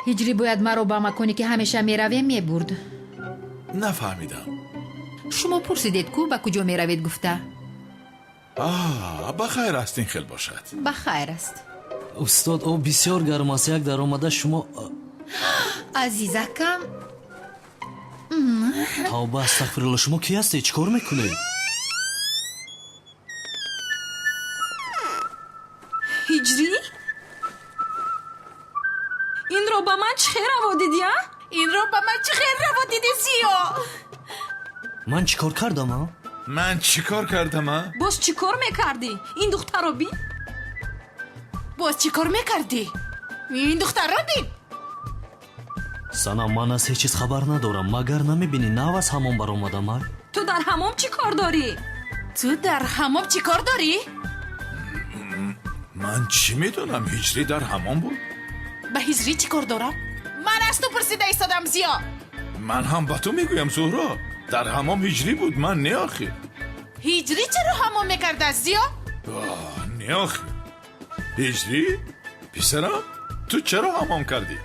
Ҳиҷрӣ бояд маро ба маконе ки ҳамеша меравем мебурд. Нафаҳмидам. Шумо пурсидед ку ба куҷо меравед гуфта. Ба хайр аст, ин хел бошад. Ба хайр аст. Устод, об бисёр гарм аст. Як даромада шумо. Азизакам. Тавба, астағфирулло, шумо кӣ ҳастед? Чӣ кор мекунед? Ҳиҷрӣ? Инро ба ман чӣ хел раво дидӣ, а? Инро ба ман чӣ хел раво дидӣ, Зиё? Ман чӣ кор кардам, а? Ман чӣ кор кардам, а? Боз чӣ кор мекардӣ? Ин духтарро бин. Боз чӣ кор мекардӣ? Ин духтарро бин. Санам, ман аз ҳеҷ чиз хабар надорам. Магар намебинӣ, нав аз ҳамом баромадам, ай? Ту дар ҳамом чӣ кор дорӣ? Ту дар ҳамом чӣ кор дорӣ? Ман чӣ медонам, ҳиҷрӣ дар ҳамом буд? Ба ҳиҷрӣ чӣ кор дорам? Ман аз ту пурсида истодам, Зиё. Ман ҳам ба ту мегӯям, Зуҳро. Дар ҳамом ҳиҷрӣ буд, ман не охир. Ҳиҷрӣ чаро ҳамом мекардааст, Зиё? Не охир. Ҳиҷрӣ? Писарам, ту чаро ҳамом кардӣ?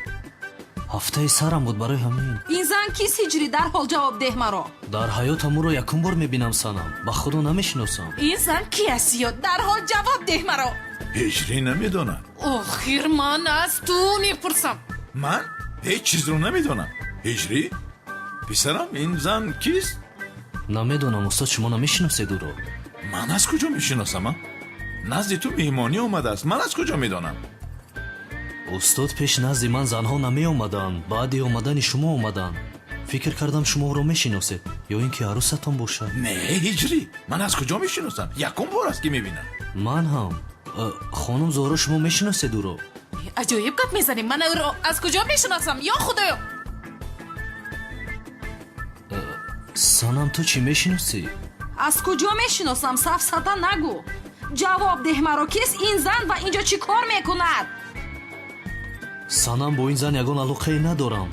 Ҳафтаи сарам буд, барои ҳамин. Ин зан кист, Ҳиҷрӣ? Дарҳол ҷавоб деҳ маро. Дар ҳаётам ӯро якум бор мебинам, Санам. Ба худо намешиносам. Ин зан ки аст, Зиё? Дарҳол ҷавоб деҳ маро. Ҳиҷрӣ намедонам. Охир ман аз ту мепурсам. Ман ҳеҷ чизро намедонам. Ҳиҷрӣ, писарам, ин зан кист? Намедонам, устод, шумо намешиносед ӯро? Ман аз куҷо мешиносам, а? Назди ту меҳмонӣ омадааст, ман аз куҷо медонам? Устод, пеш назди ман занҳо намеомаданд, баъди омадани шумо омаданд. Фикр кардам, шумо ӯро мешиносед ё ин ки арӯсатон бошад. Не, Ҳиҷрӣ, ман аз куҷо мешиносам? Якум бор аст, ки мебинам. Ман ҳам. Хонум Зуҳро, шумо мешиносед ӯро? Аҷоиб гап мезанем. Ман ӯро аз куҷо мешиносам, ё худоё? Санам, ту чӣ, мешиносӣ? Аз куҷо мешиносам? Сафсата нагӯ. Ҷавоб деҳ маро, кист ин зан ва инҷо чӣ кор мекунад? Санам, бо ин зан ягон алоқае надорам.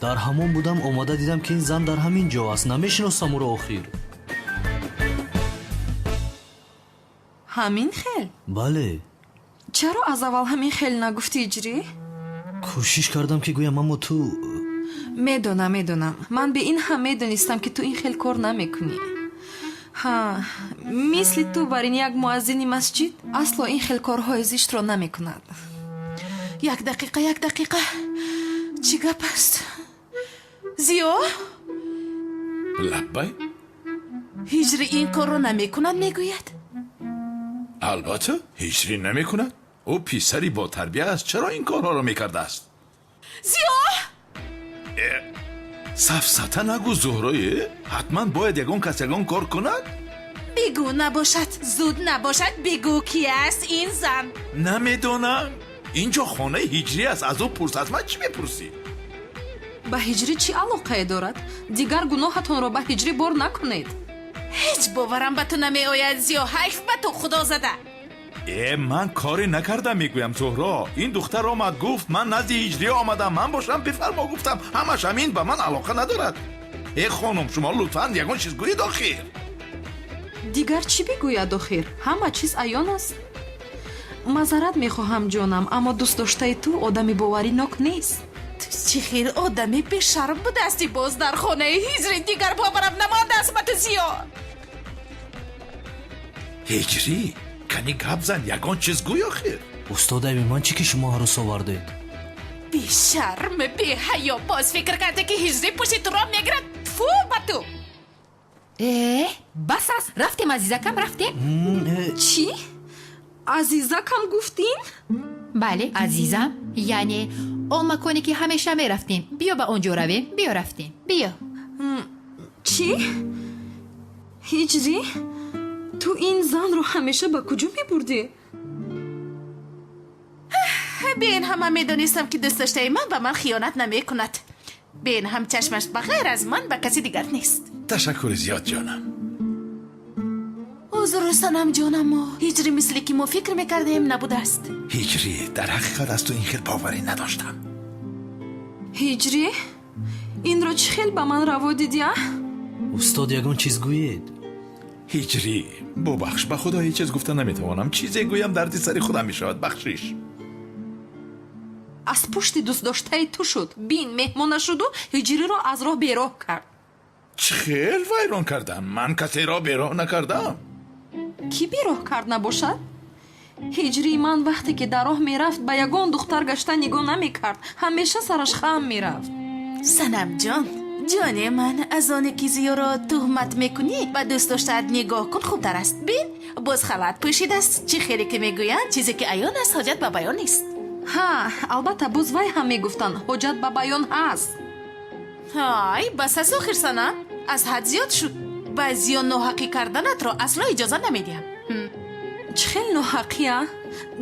Дар ҳамон будам, омада дидам, ки ин зан дар ҳамин ҷо аст. Намешиносам ӯро охир. Ҳамин хел? Бале. Чаро аз аввал ҳамин хел нагуфтӣ, Иҷрӣ? Кӯшиш кардам, ки гӯям, аммо ту Медонам, медонам. Ман бе ин ҳам медонистам, ки ту ин хел кор намекунӣ. Ҳа, мисли ту бар ин як муаззини масҷид асло ин хел корҳои зиштро намекунад. Як дақиқа, як дақиқа, чӣ гап аст, Зиё? Лаббай. Ҳиҷри ин корро намекунад, мегӯяд. Албатта, ҳиҷрӣ намекунад. Ӯ писари ботарбия аст. Чаро ин корҳоро мекардааст? Зиё! Сафсата нагӯ, Зуҳрое. Ҳатман бояд ягон кас ягон кор кунад. Бигӯ, набошад зуд, набошад бигӯ, ки аст ин зан. Намедонам. Инҷо хонаи ҳиҷрӣ аст, аз ӯ пурс. Аз ман чӣ мепурсӣ? Ба Ҳиҷрӣ чӣ алоқае дорад? Дигар гуноҳатонро ба Ҳиҷрӣ бор накунед. Ҳеҷ боварам ба ту намеояд, Зиё. Ҳайф ба ту, худо зада. Э, ман коре накардам, мегӯям, Зуҳро. Ин духтар омад, гуфт, ман назди ҳиҷрӣ омадам. Ман бошам, бифармо гуфтам. Ҳамаш ҳамин, ба ман алоқа надорад. Э, хонум, шумо лутфан ягон чиз гӯед охир. Дигар чӣ бигӯяд охир? Ҳама чиз аён аст. Мазарат мехоҳам, ҷонам, аммо дӯстдоштаи ту одами боваринок нест. Ту чӣ хел одами бешарм будасти, боз дар хонаи ҳиҷрӣ. Дигар боварам намондааст ба ту, Зиё. Ҳиҷрӣ, кани гап зан, ягон чиз гӯй охир. Устод, айби ман чӣ, ки шумо арӯс овардед? Бешарм, беҳаё, боз фикр карде, ки ҳиҷрӣ пушти туро мегирад. Тфу ба ту! Э, бас аст, рафтем, азизакам, рафтем. Чӣ, азизакам гуфтин? Бале, азизам, яъне он маконе, ки ҳамеша мерафтем. Биё, ба он ҷо равем. Биё, рафтем, биё. Чӣ, Ҳиҷрӣ, ту ин занро ҳамеша ба куҷо мебурдӣ? Бин, ҳама медонистам, ки дӯстдоштаи ман ба ман хиёнат намекунад. Бин, ҳам чашмаш ба ғайр аз ман ба каси дигар нест. Ташаккури зиёд, ҷонам. Узр, Санам ҷонамо, ҳиҷрӣ мисле ки мо фикр мекардем набудааст. Ҳиҷрӣ, дар ҳақиқат аз ту ин хел боварӣ надоштам. Ҳиҷрӣ, инро чӣ хел ба ман раво дидӣ, а? Устод, ягон чиз гӯед. Ҳиҷрӣ, бубахш, ба худо ҳеҷ чиз гуфта наметавонам. Чизе гӯям, дарди сари худам мешавад. Бахшиш. Аз пушти дӯстдоштаи ту шуд. Бин, меҳмон нашуду Ҳиҷриро аз роҳ бероҳ кард. Чӣ хел вайрон кардам? Ман касеро бероҳ накардам. Кӣ бероҳ кард набошад? Ҳиҷрии ман вақте ки дар роҳ мерафт, ба ягон духтар гашта нигоҳ намекард, ҳамеша сараш хам мерафт. Санамҷон, ҷоне ман, аз оне ки Зиёро туҳмат мекунӣ, ба дӯст доштаат нигоҳ кун, хубтар аст. Бин, боз халат пӯшидааст. Чӣ хеле ки мегӯянд, чизе ки аён аст, ҳоҷат ба баён нест. Ҳа, албатта, боз вай ҳам мегуфтанд, ҳоҷат ба баён ҳаст. Ҳай, бас аст охир, Санам, аз ҳад зиёд шуд. Ба Зиё ноҳақӣ карданатро асло иҷоза намедиҳам. Чӣ хел ноҳақӣ, а?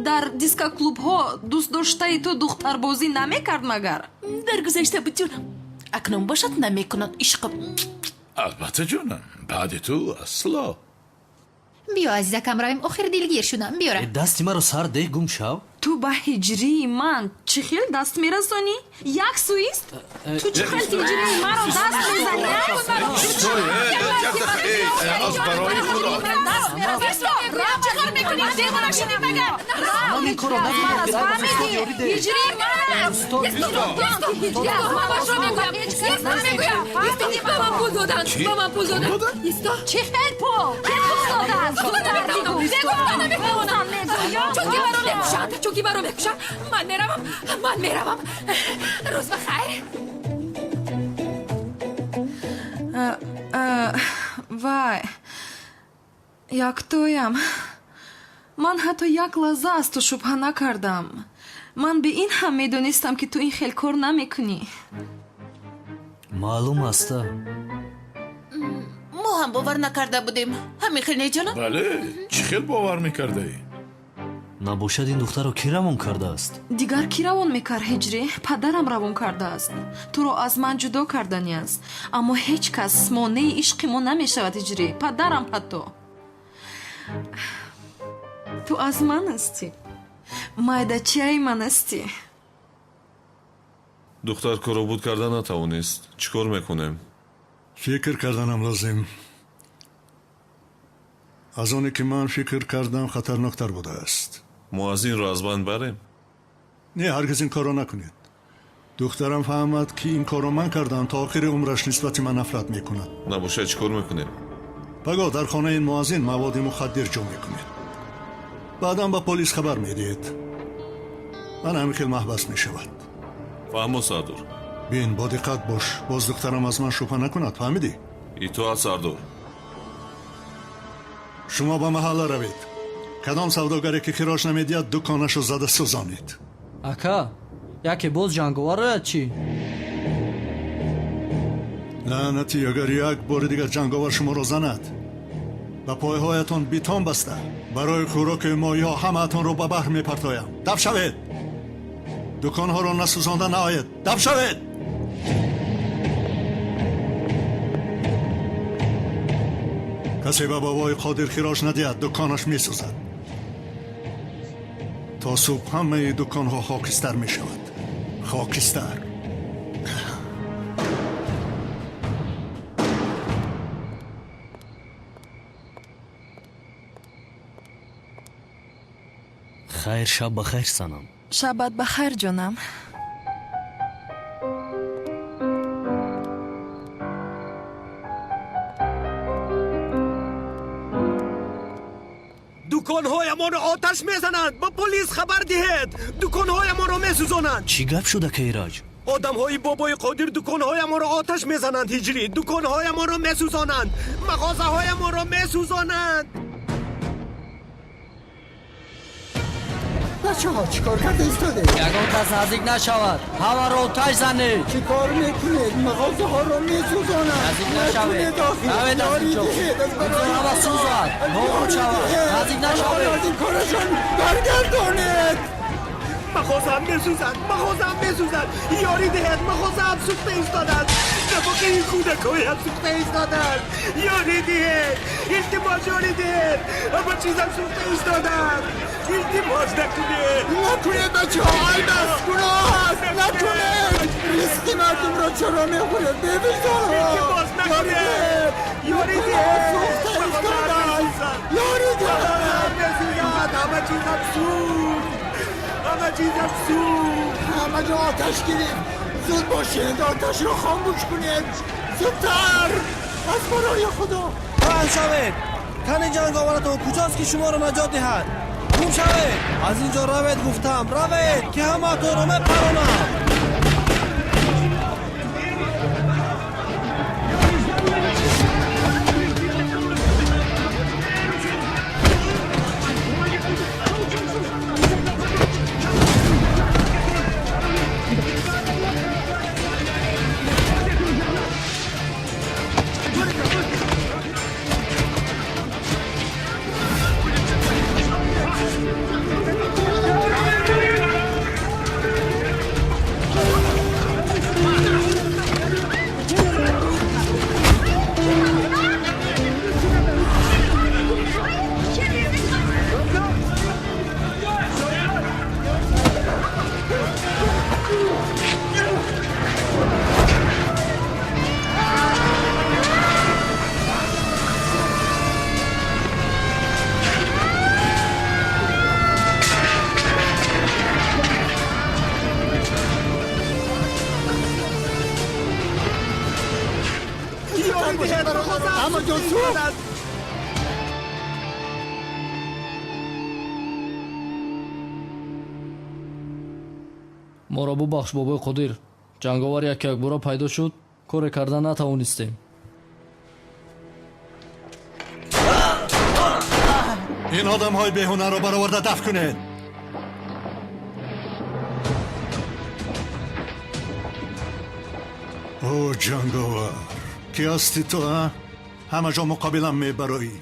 Дар дискоклубҳо дӯстдоштаи ту духтарбозӣ намекард магар? Дар гузашта буд, ҷонам, акнун бошад намекунад, ишқм. Албатта, ҷонам, баъди ту асло. Биё, азизакам, равем, охир дилгир шудам, биё. Э, дасти маро сар деҳ, гум шав. Ту ба ҳиҷрии ман чӣ хел даст мерасонӣ? Як суист, ту чӣ хел ҳиҷрии маро даст мезанӣ? Аз барои худо. мегӯям. Чӣ кор мекунӣ? Девона шудӣ магар? Санам, ин корро накун, охир ай ба устод ёрӣ деҳ. Ҳиҷрӣ ман аст. Устод, Ҳиҷрӣ аз ман башро мегӯям. Исто мегӯям. Исто, ба ман пул доданд. Чӣ? Ба ман пул доданд. Исто. Чӣ хел пул? Чӣ пул доданд? Гуфта наметавонам. Гуфта наметавонам. Чунки маро мекушанд. Чунки маро мекушанд. Ман меравам. Ман меравам. Рӯз ба хайр. Вай, яктоям. Ман ҳатто як лаҳза аз ту шубҳа накардам. Ман бе ин ҳам медонистам, ки ту ин хел кор намекунӣ. Маълум аст. Мо ҳам бовар накарда будем. Ҳамин хел не, ҷонам? Бале, чӣ хел бовар мекардаӣ? Набошад, ин духтарро кӣ равон кардааст? Дигар кӣ равон мекард, Ҳиҷрӣ? Падарам равон кардааст. Туро аз ман ҷудо кардани аст. Аммо ҳеҷ кас монеи ишқи мо намешавад, Ҳиҷрӣ. Падарам ҳатто. Ту аз ман ҳастӣ. Майдачаи ман ҳастӣ. Духтар коробуд карда натавонист. Чӣ кор мекунем? Фикр карданам лозим. Аз оне ки ман фикр кардам, хатарноктар будааст. Муаззинро аз банд барем? Не, ҳаргиз ин корро накунед. Духтарам фаҳмад, ки ин корро ман кардам, то охири умраш нисбати ман нафрат мекунад. Набошад, чӣ кор мекунем? Пагоҳ дар хонаи ин муаззин маводи мухаддир ҷо мекунед. Баъдан ба полис хабар медиҳед. Ман ҳамин хел маҳбас мешавад. Фаҳмо, сардор. Бин, бо диққат бош, боз духтарам аз ман шубҳа накунад, фаҳмидӣ? Итоат, сардор. Шумо ба маҳалла равед. Кадом савдогаре ки хироҷ намедиҳад, дуконашо зада сӯзонед. Ака, яке боз ҷанговар ояд чӣ? Лаънатӣ, агар як бори дигар ҷанговар шуморо занад, ба пойҳоятон битон баста, барои хӯроки моҳиҳо ҳамаатонро ба баҳр мепартоям. Даф шавед! Дуконҳоро насӯзонда наоед. Даф шавед! Касе ба бобои Қодир хироҷ надиҳад, дуконаш месӯзад. То субҳ ҳамаи дуконҳо хокистар мешавад. Хокистар. Хайр, шаб ба хайр, Санам. Шабат ба хайр, ҷонам. Дуконҳоямонро оташ мезананд. Ба полис хабар диҳед. Дуконҳоямонро месӯзонанд. Чӣ гап шуд, ака Ираҷ? Одамҳои бобои Қодир дуконҳоямонро оташ мезананд, Ҳиҷрӣ. Дуконҳоямонро месӯзонанд. Мағозаҳоямонро месӯзонанд. Бачаҳо, чӣ кор карда истодед? Ягон кас наздик нашавад. Ҳамаро оташ занед. Чӣ кор мекунед? Мағозаҳоро месӯзонанд. Наздик нашавед. Накунед охир. Равед аз Ёрӣ инҷо. диҳед, аз барои Ҳама Худо. сӯзад. Нобуд Ёрӣ шавад. диҳед. Наздик нашавед. Онҳоро аз ин корашон баргардонед. Мағозаам месӯзад. Мағозаам месӯзад. Ёрӣ диҳед. Мағозаам сӯхта истодааст. Нафақаи кӯдакҳоям сӯхта истодааст. Ёрӣ диҳед. Илтимос, ёрӣ диҳед. Ҳама чизам сӯхта истодааст. Илтимос, накунед. Накунед, бачаҳо, айб аст, гуноҳ аст. Накунед. Ризқи мардумро чаро мехӯред? Бевиҷдонҳо. Илтимос, накунед. Ёрӣ диҳед. Сӯхта истодааст. Ёрӣ диҳед. Месӯзад. Ҳама чизам сӯхт. Ҳама чизам сӯхт. Ҳама ҷо оташ гирифт. Зуд бошед, оташро хомӯш кунед. Зудтар, аз барои Худо. Паҳн шавед. Кани ҷанговаратон куҷост, ки шуморо наҷот диҳад? Гум шавед, аз ин ҷо равед, гуфтам, равед, ки ҳамаатонро мепаронам. диҳед, мағозаам Ҳама ҷо сӯхта сӯхт. истодааст. Моро бубахш, бобои Қодир. Ҷанговар як якбора пайдо шуд, коре карда натавонистем. Ин одамҳои беҳунарро бароварда дафт кунед. О, ҷанговар, кӣ ҳастӣ ту, а? Ҳама ҷо муқобилам мебароӣ.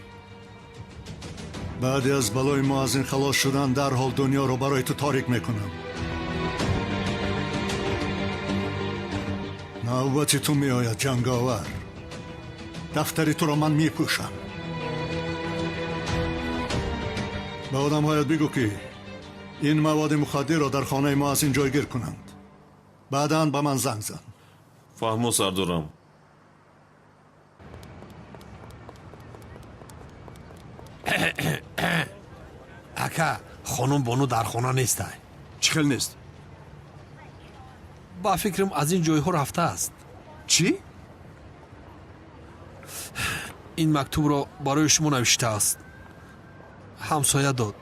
Баъди аз балои мо аз ин халос шудан дарҳол дунёро барои ту торик мекунам. Навбати ту меояд, ҷанговар. Дафтари туро ман мепӯшам. Ба одамҳоят бигӯ, ки ин маводи мухаддирро дар хонаи мо аз ин ҷойгир кунанд. Баъдан ба ман занг зан. Фаҳмо, сардорам. Ака, хонум Бону дар хона нестай. Чӣ хел нест? Ба фикрам, аз ин ҷойҳо рафтааст. Чӣ? Ин мактубро барои шумо навиштааст, ҳамсоя дод.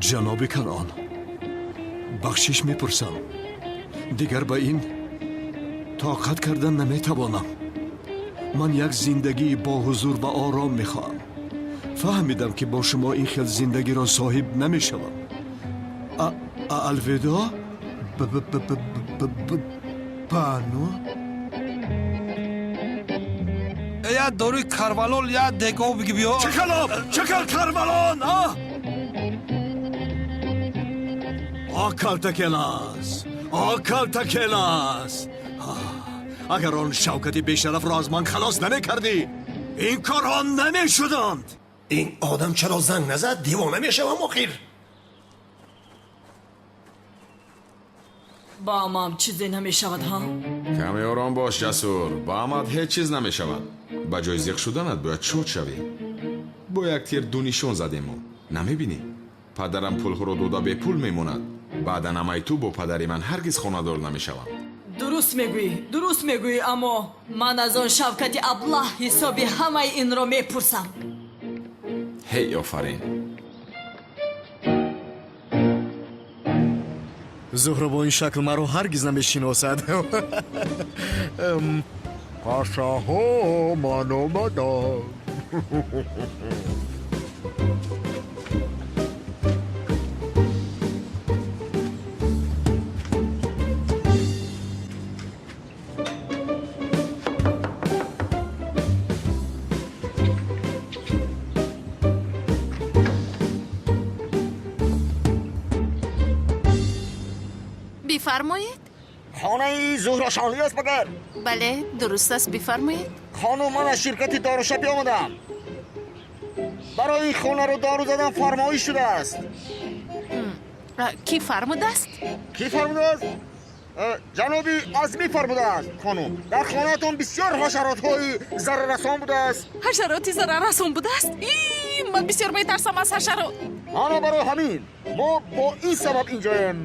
Ҷаноби Канъон, бахшиш мепурсам, дигар ба ин тоқат кардан наметавонам. Ман як зиндагии боҳузур ва ором мехоҳам. Фаҳмидам, ки бо шумо ин хел зиндагиро соҳиб намешавам. Алвидоъ, Бану. Я доруи карвалол, я дегов биги, биё. Чӣ калом, чӣ кал карвалон? А калтакелас, а калтакелас, агар он Шавкати бешарафро аз ман халос намекардӣ, ин корҳо намешуданд. Ин одам чаро занг назад? Девона мешавам охир. Ба амам чизе намешавад, ҳа? Каме ором бош, Ҷасур. Ба амат ҳеҷ чиз намешавад. Ба ҷои зиқ шуданат бояд шод шавӣ. Бо як тир ду нишон задем мо. Намебинӣ, падарам пулҳоро дода бепул мемонад. Баъдан амаи ту бо падари ман ҳаргиз хонадор намешаванд. Дуруст мегӯӣ, дуруст мегӯӣ, аммо ман аз он Шавкати аблаҳ ҳисоби ҳамаи инро мепурсам. Ҳей, офарин! Зуҳро бо ин шакл маро ҳаргиз намешиносад. Пашаҳо, ман омадам. Бифармоед. Хонаи Зуҳро Шонлӣ аст магар? Бале, дуруст аст, бифармоед. Хонум, ман аз ширкати дорушапӣ омадам. Барои ин хонаро дору задан фармоиш шудааст. Кӣ фармудааст? Кӣ фармудааст? Ҷаноби Азмӣ фармудааст, хонум. Дар хонаатон бисёр ҳашаротҳои зараррасон будааст. Ҳашароти зараррасон будааст? Ман бисёр метарсам аз ҳашарот. Ана барои ҳамин мо бо ин сабаб инҷоем.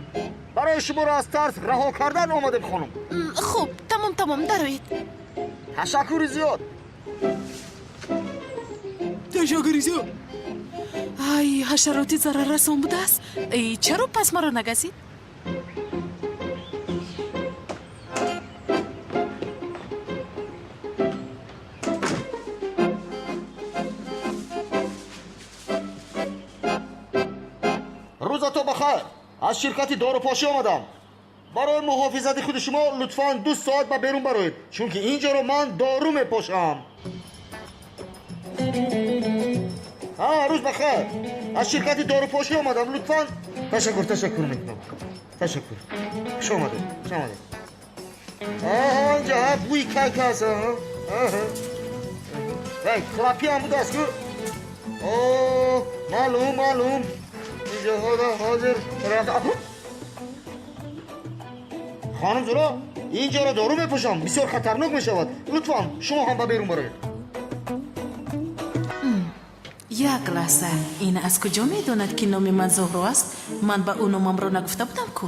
Барои шуморо аз тарс раҳо кардан омадем, хонум. Хуб, тамом, тамом, дароед. Ташаккури зиёд. Ташаккури зиёд. Ай, ҳашароти зараррасон будааст. Чаро пас маро нагазид? Рӯзато бахайр. Аз ширкати дорупошӣ омадам. Барои муҳофизати худи шумо лутфан 2 соат ба берун бароед, чунки ин ҷоро ман дору мепошам. Ҳа, рӯз бахайр. Аз ширкати дорупошӣ омадам, лутфан. Ташаккур, ташаккур мекунам. Ташаккур. Хуш омадед, хуш омадед. Аҳа, инҷа ҳа бӯи кайк аст. Аҳа. Вай, клапи ҳам будааст ку? О, маълум, маълум. Инҷа ҳозир. Хонум Зуро, ин ҷоро дору мепӯшам, бисёр хатарнок мешавад. Лутфан шумо ҳам ба берун бароед. Як лаҳза, ин аз куҷо медонад, ки номи ман Зуҳро аст? Ман ба ӯ номамро нагуфта будам ку.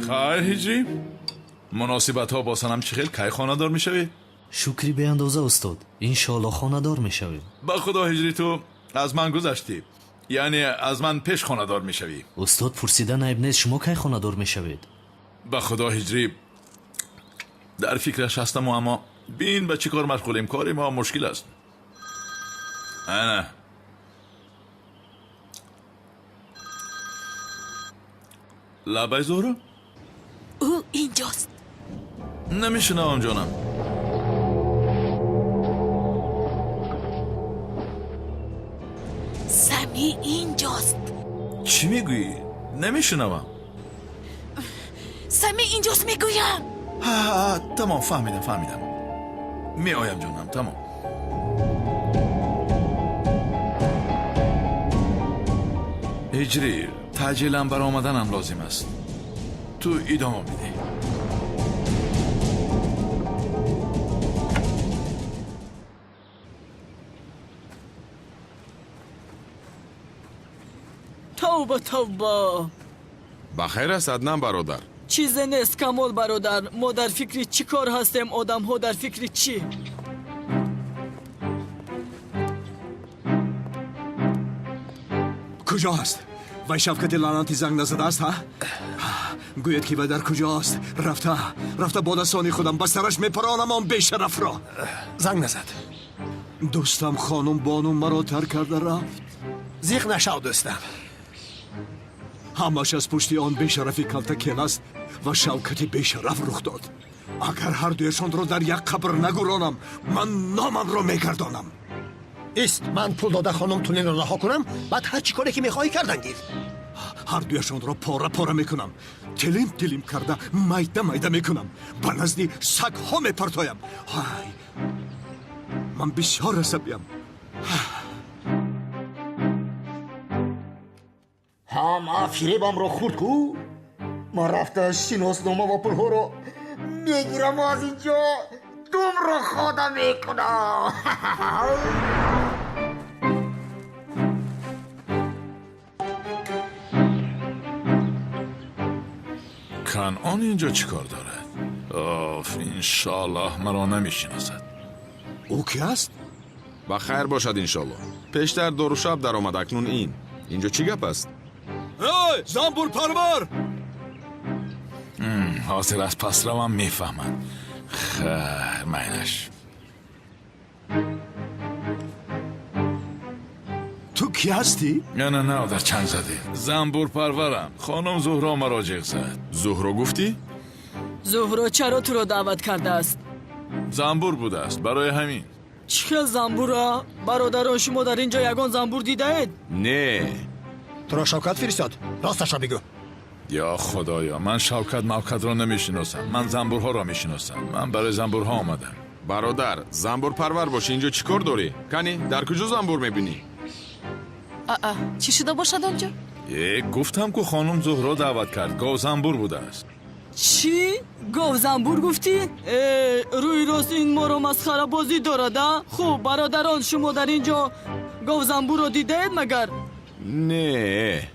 Хайр, Ҳиҷрӣ, муносибатҳо бо Санам чӣ хел? Кай хонадор мешавӣ? Шукри беандоза, устод, иншоалло хонадор мешавем. Ба худо, Ҳиҷрӣ, ту аз ман гузаштӣ, яъне аз ман пеш хонадор мешавӣ. Устод, пурсидан айб нест, шумо кай хонадор мешавед? Ба худо, Ҳиҷрӣ, дар фикраш ҳастаму, аммо бин ба чӣ кор машғулем, кори мо мушкил аст. Ана лабай, Зуҳро. Ӯ инҷост. Намешунавам, ҷонам. Сами инҷост. Чӣ мегӯӣ? Намешунавам. Сами инҷост, мегӯям. Тамом, фаҳмидам, фаҳмидам, меоям, ҷонам, тамом. Ҳиҷрӣ, таъҷилан баромаданам лозим аст, ту идома бидеҳ. Тавба, тавба. Ба хайр аст, Аднан бародар? Чизе нест, Камол бародар. Мо дар фикри чӣ кор ҳастем, одамҳо дар фикри чӣ? Куҷо аст вай Шавкати лаънати? Занг назадааст? Ҳа, гӯяд, ки вай дар куҷо аст. Рафта, рафта, бо дастони худам ба сараш мепаронам он бешарафро. Занг назад. Дӯстам, хонум бону маро тарк карда рафт. Зиқ нашав, дӯстам. Ҳамаш аз пушти он бешарафи калтакел аст ва Шавкати бешараф рух дод. Агар ҳардуяшонро дар як қабр нагуронам, ман номамро мегардонам. Ист, ман пул дода хонум Тулинро раҳо кунам, баъд ҳар чӣ коре ки мехоҳӣ кардан гир. Ҳардуяшонро пора пора мекунам, тилим тилим карда майда майда мекунам, ба назди сагҳо мепартоям. Ҳай, ман бисёр асабиям. Ҳама фиребамро хурд ку. Ман рафта шиноснома ва пулҳоро мегираму аз ин ҷо думро хода мекунам. Канъон инҷо чӣ кор дорад? Оф, иншоаллоҳ маро намешиносад. Ӯ ки аст? Ба хайр бошад, иншоалло. Пештар дорушаб даромад, акнун ин. Инҷо чӣ гап аст? Эй, занбурпарвар! Ҳозир аз пасравам мефаҳмад. Хайр, майлаш. Ту кӣ ҳастӣ? На, на, на, дар чанг задӣ. Занбурпарварам, хонум Зуҳро маро ҷиғ зад. Зуҳро гуфтӣ? Зуҳро чаро туро даъват кардааст? Занбур будааст, барои ҳамин. Чӣ хел занбура? Бародарон, шумо дар ин ҷо ягон занбур дидаед? Не. Туро Шавкат фиристод, росташро бигӯ. Ё худоё, ман Шавкат мавкатро намешиносам, ман занбурҳоро мешиносам, ман барои занбурҳо омадам. Бародар, занбурпарвар бош, инҷо чӣ кор дорӣ? Кани, дар куҷо занбур мебинӣ? Аа, чӣ шуда бошад он ҷо? Э, гуфтам ку, хонум Зуҳро даъват кард, говзанбур будааст. Чӣ? Говзанбур гуфтӣ? Э, рӯи рост ин моро масхарабозӣ дорад, а? Хуб, бародарон, шумо дар ин ҷо говзанбурро дидаед магар? Не.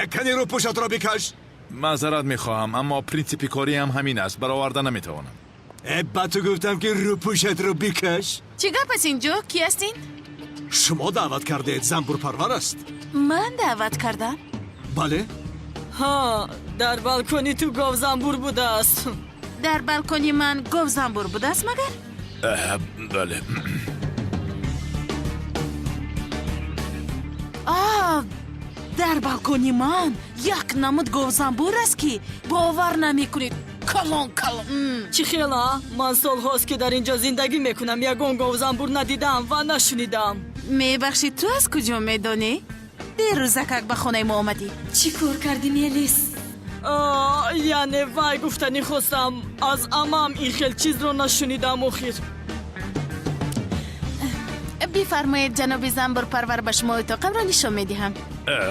Э, кани рӯпӯшатро бикаш. Маъзарат мехоҳам, аммо принсипи кориам ҳамин аст, бароварда наметавонам. Э, ба ту гуфтам, ки рӯпӯшатро бикаш. Чӣ гап аст ин ҷо? Кӣ аст ин? Шумо даъват кардаед, занбурпарвар аст. Ман даъват кардам? Бале. Ҳа, дар балкони ту говзанбур будааст. Дар балкони ман говзанбур будааст магар? Бале. А, дар балкони ман як намуд говзанбур аст, ки бовар намекунед, калон калон. Чӣ хел, а? Ман солҳост, ки дар ин ҷо зиндагӣ мекунам, ягон говзанбур надидаам ва нашунидаам. Мебахшед, ту аз куҷо медонӣ? Дерӯзакак ба хонаи мо омадӣ. Чӣ кор кардӣ, Мелис? Яъне вай, гуфтанӣ хостам, аз амам ин хел чизро нашунидам охир. Бифармоед, ҷаноби занбурпарвар, ба шумо утоқамро нишон медиҳам.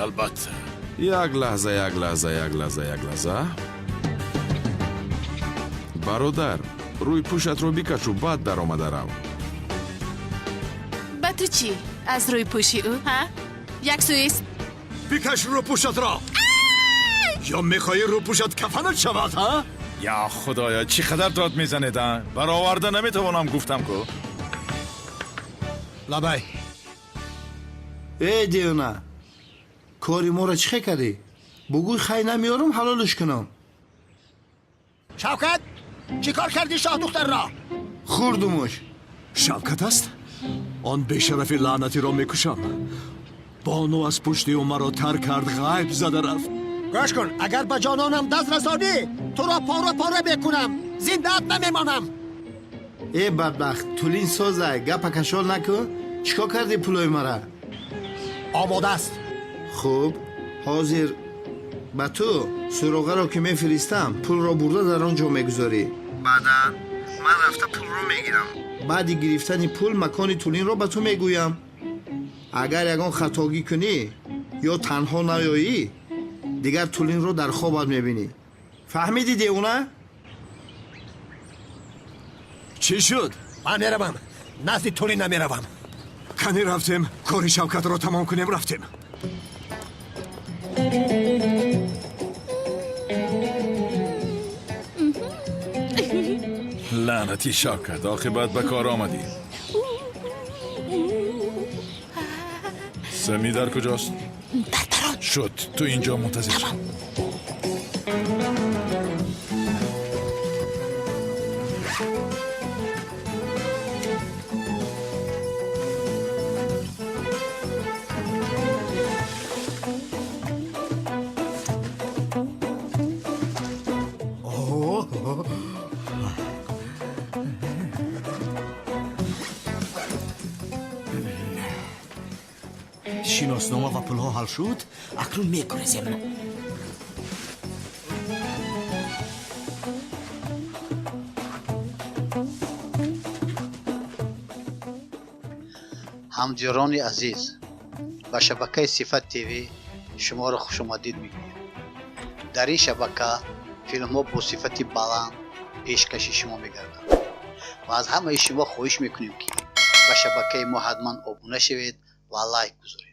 Албатта. Як лаҳза, як лаҳза, як лаҳза, як лаҳза. Бародар, рӯи пӯшатро бикашу, баъд даромада рав. Ба ту чӣ аз рӯи пӯши ӯ, ҳа? Як сӯист. Бикаш рӯпӯшатро, ё мехоҳӣ рӯпӯшат кафанат шавад, ҳа? Я худоё, чӣ қадар дод мезанед, а? Бароварда наметавонам, гуфтам ку. Лабай. Э, девона, кори моро чӣ хел кардӣ? Бугӯй, хай намеёрам, ҳалолш кунам. Шавкат, чӣ кор кардӣ шоҳдухтарро? Хӯрдумуш. Шавкат аст? Он бешарафи лаънатиро мекушам. Бону аз пушти ӯ маро тарк кард, ғайб зада рафт. Гӯш кун, агар ба ҷононам даст расонӣ, туро пора пора мекунам, зиндаат намемонам. Э, бадбахт, тулин созай, гапа кашол накун. Чӣ кор кардӣ пулои мара? Омода аст. Хуб, ҳозир ба ту суроғаро ки мефиристам, пулро бурда дар он ҷо мегузорӣ. Баъдан ман рафта пулро мегирам. Баъди гирифтани пул макони тулинро ба ту мегӯям. Агар ягон хатогӣ кунӣ ё танҳо наёӣ, дигар тулинро дар хобат мебинӣ. Фаҳмидӣ, девона? Чӣ шуд? Ман меравам, назди тулин намеравам. Кани рафтем, кори Шавкатро тамом кунем, рафтем. Лаънатӣ Шавкат, оқибат ба кор омадӣ. Сами дар куҷост? Дар дарон. Шуд, ту инҷо мунтазир шав. Шиноснома ва пулҳо ҳал шуд, акнун мегурезем. Ҳамдиёрони азиз, ба шабакаи Сифат ТВ шуморо хушомадид мегӯем. Дар ин шабака филмҳо бо сифати баланд пешкаши шумо мегарданд ва аз ҳамаи шумо хоҳиш мекунем, ки ба шабакаи мо ҳатман обуна шавед ва лайк гузоред.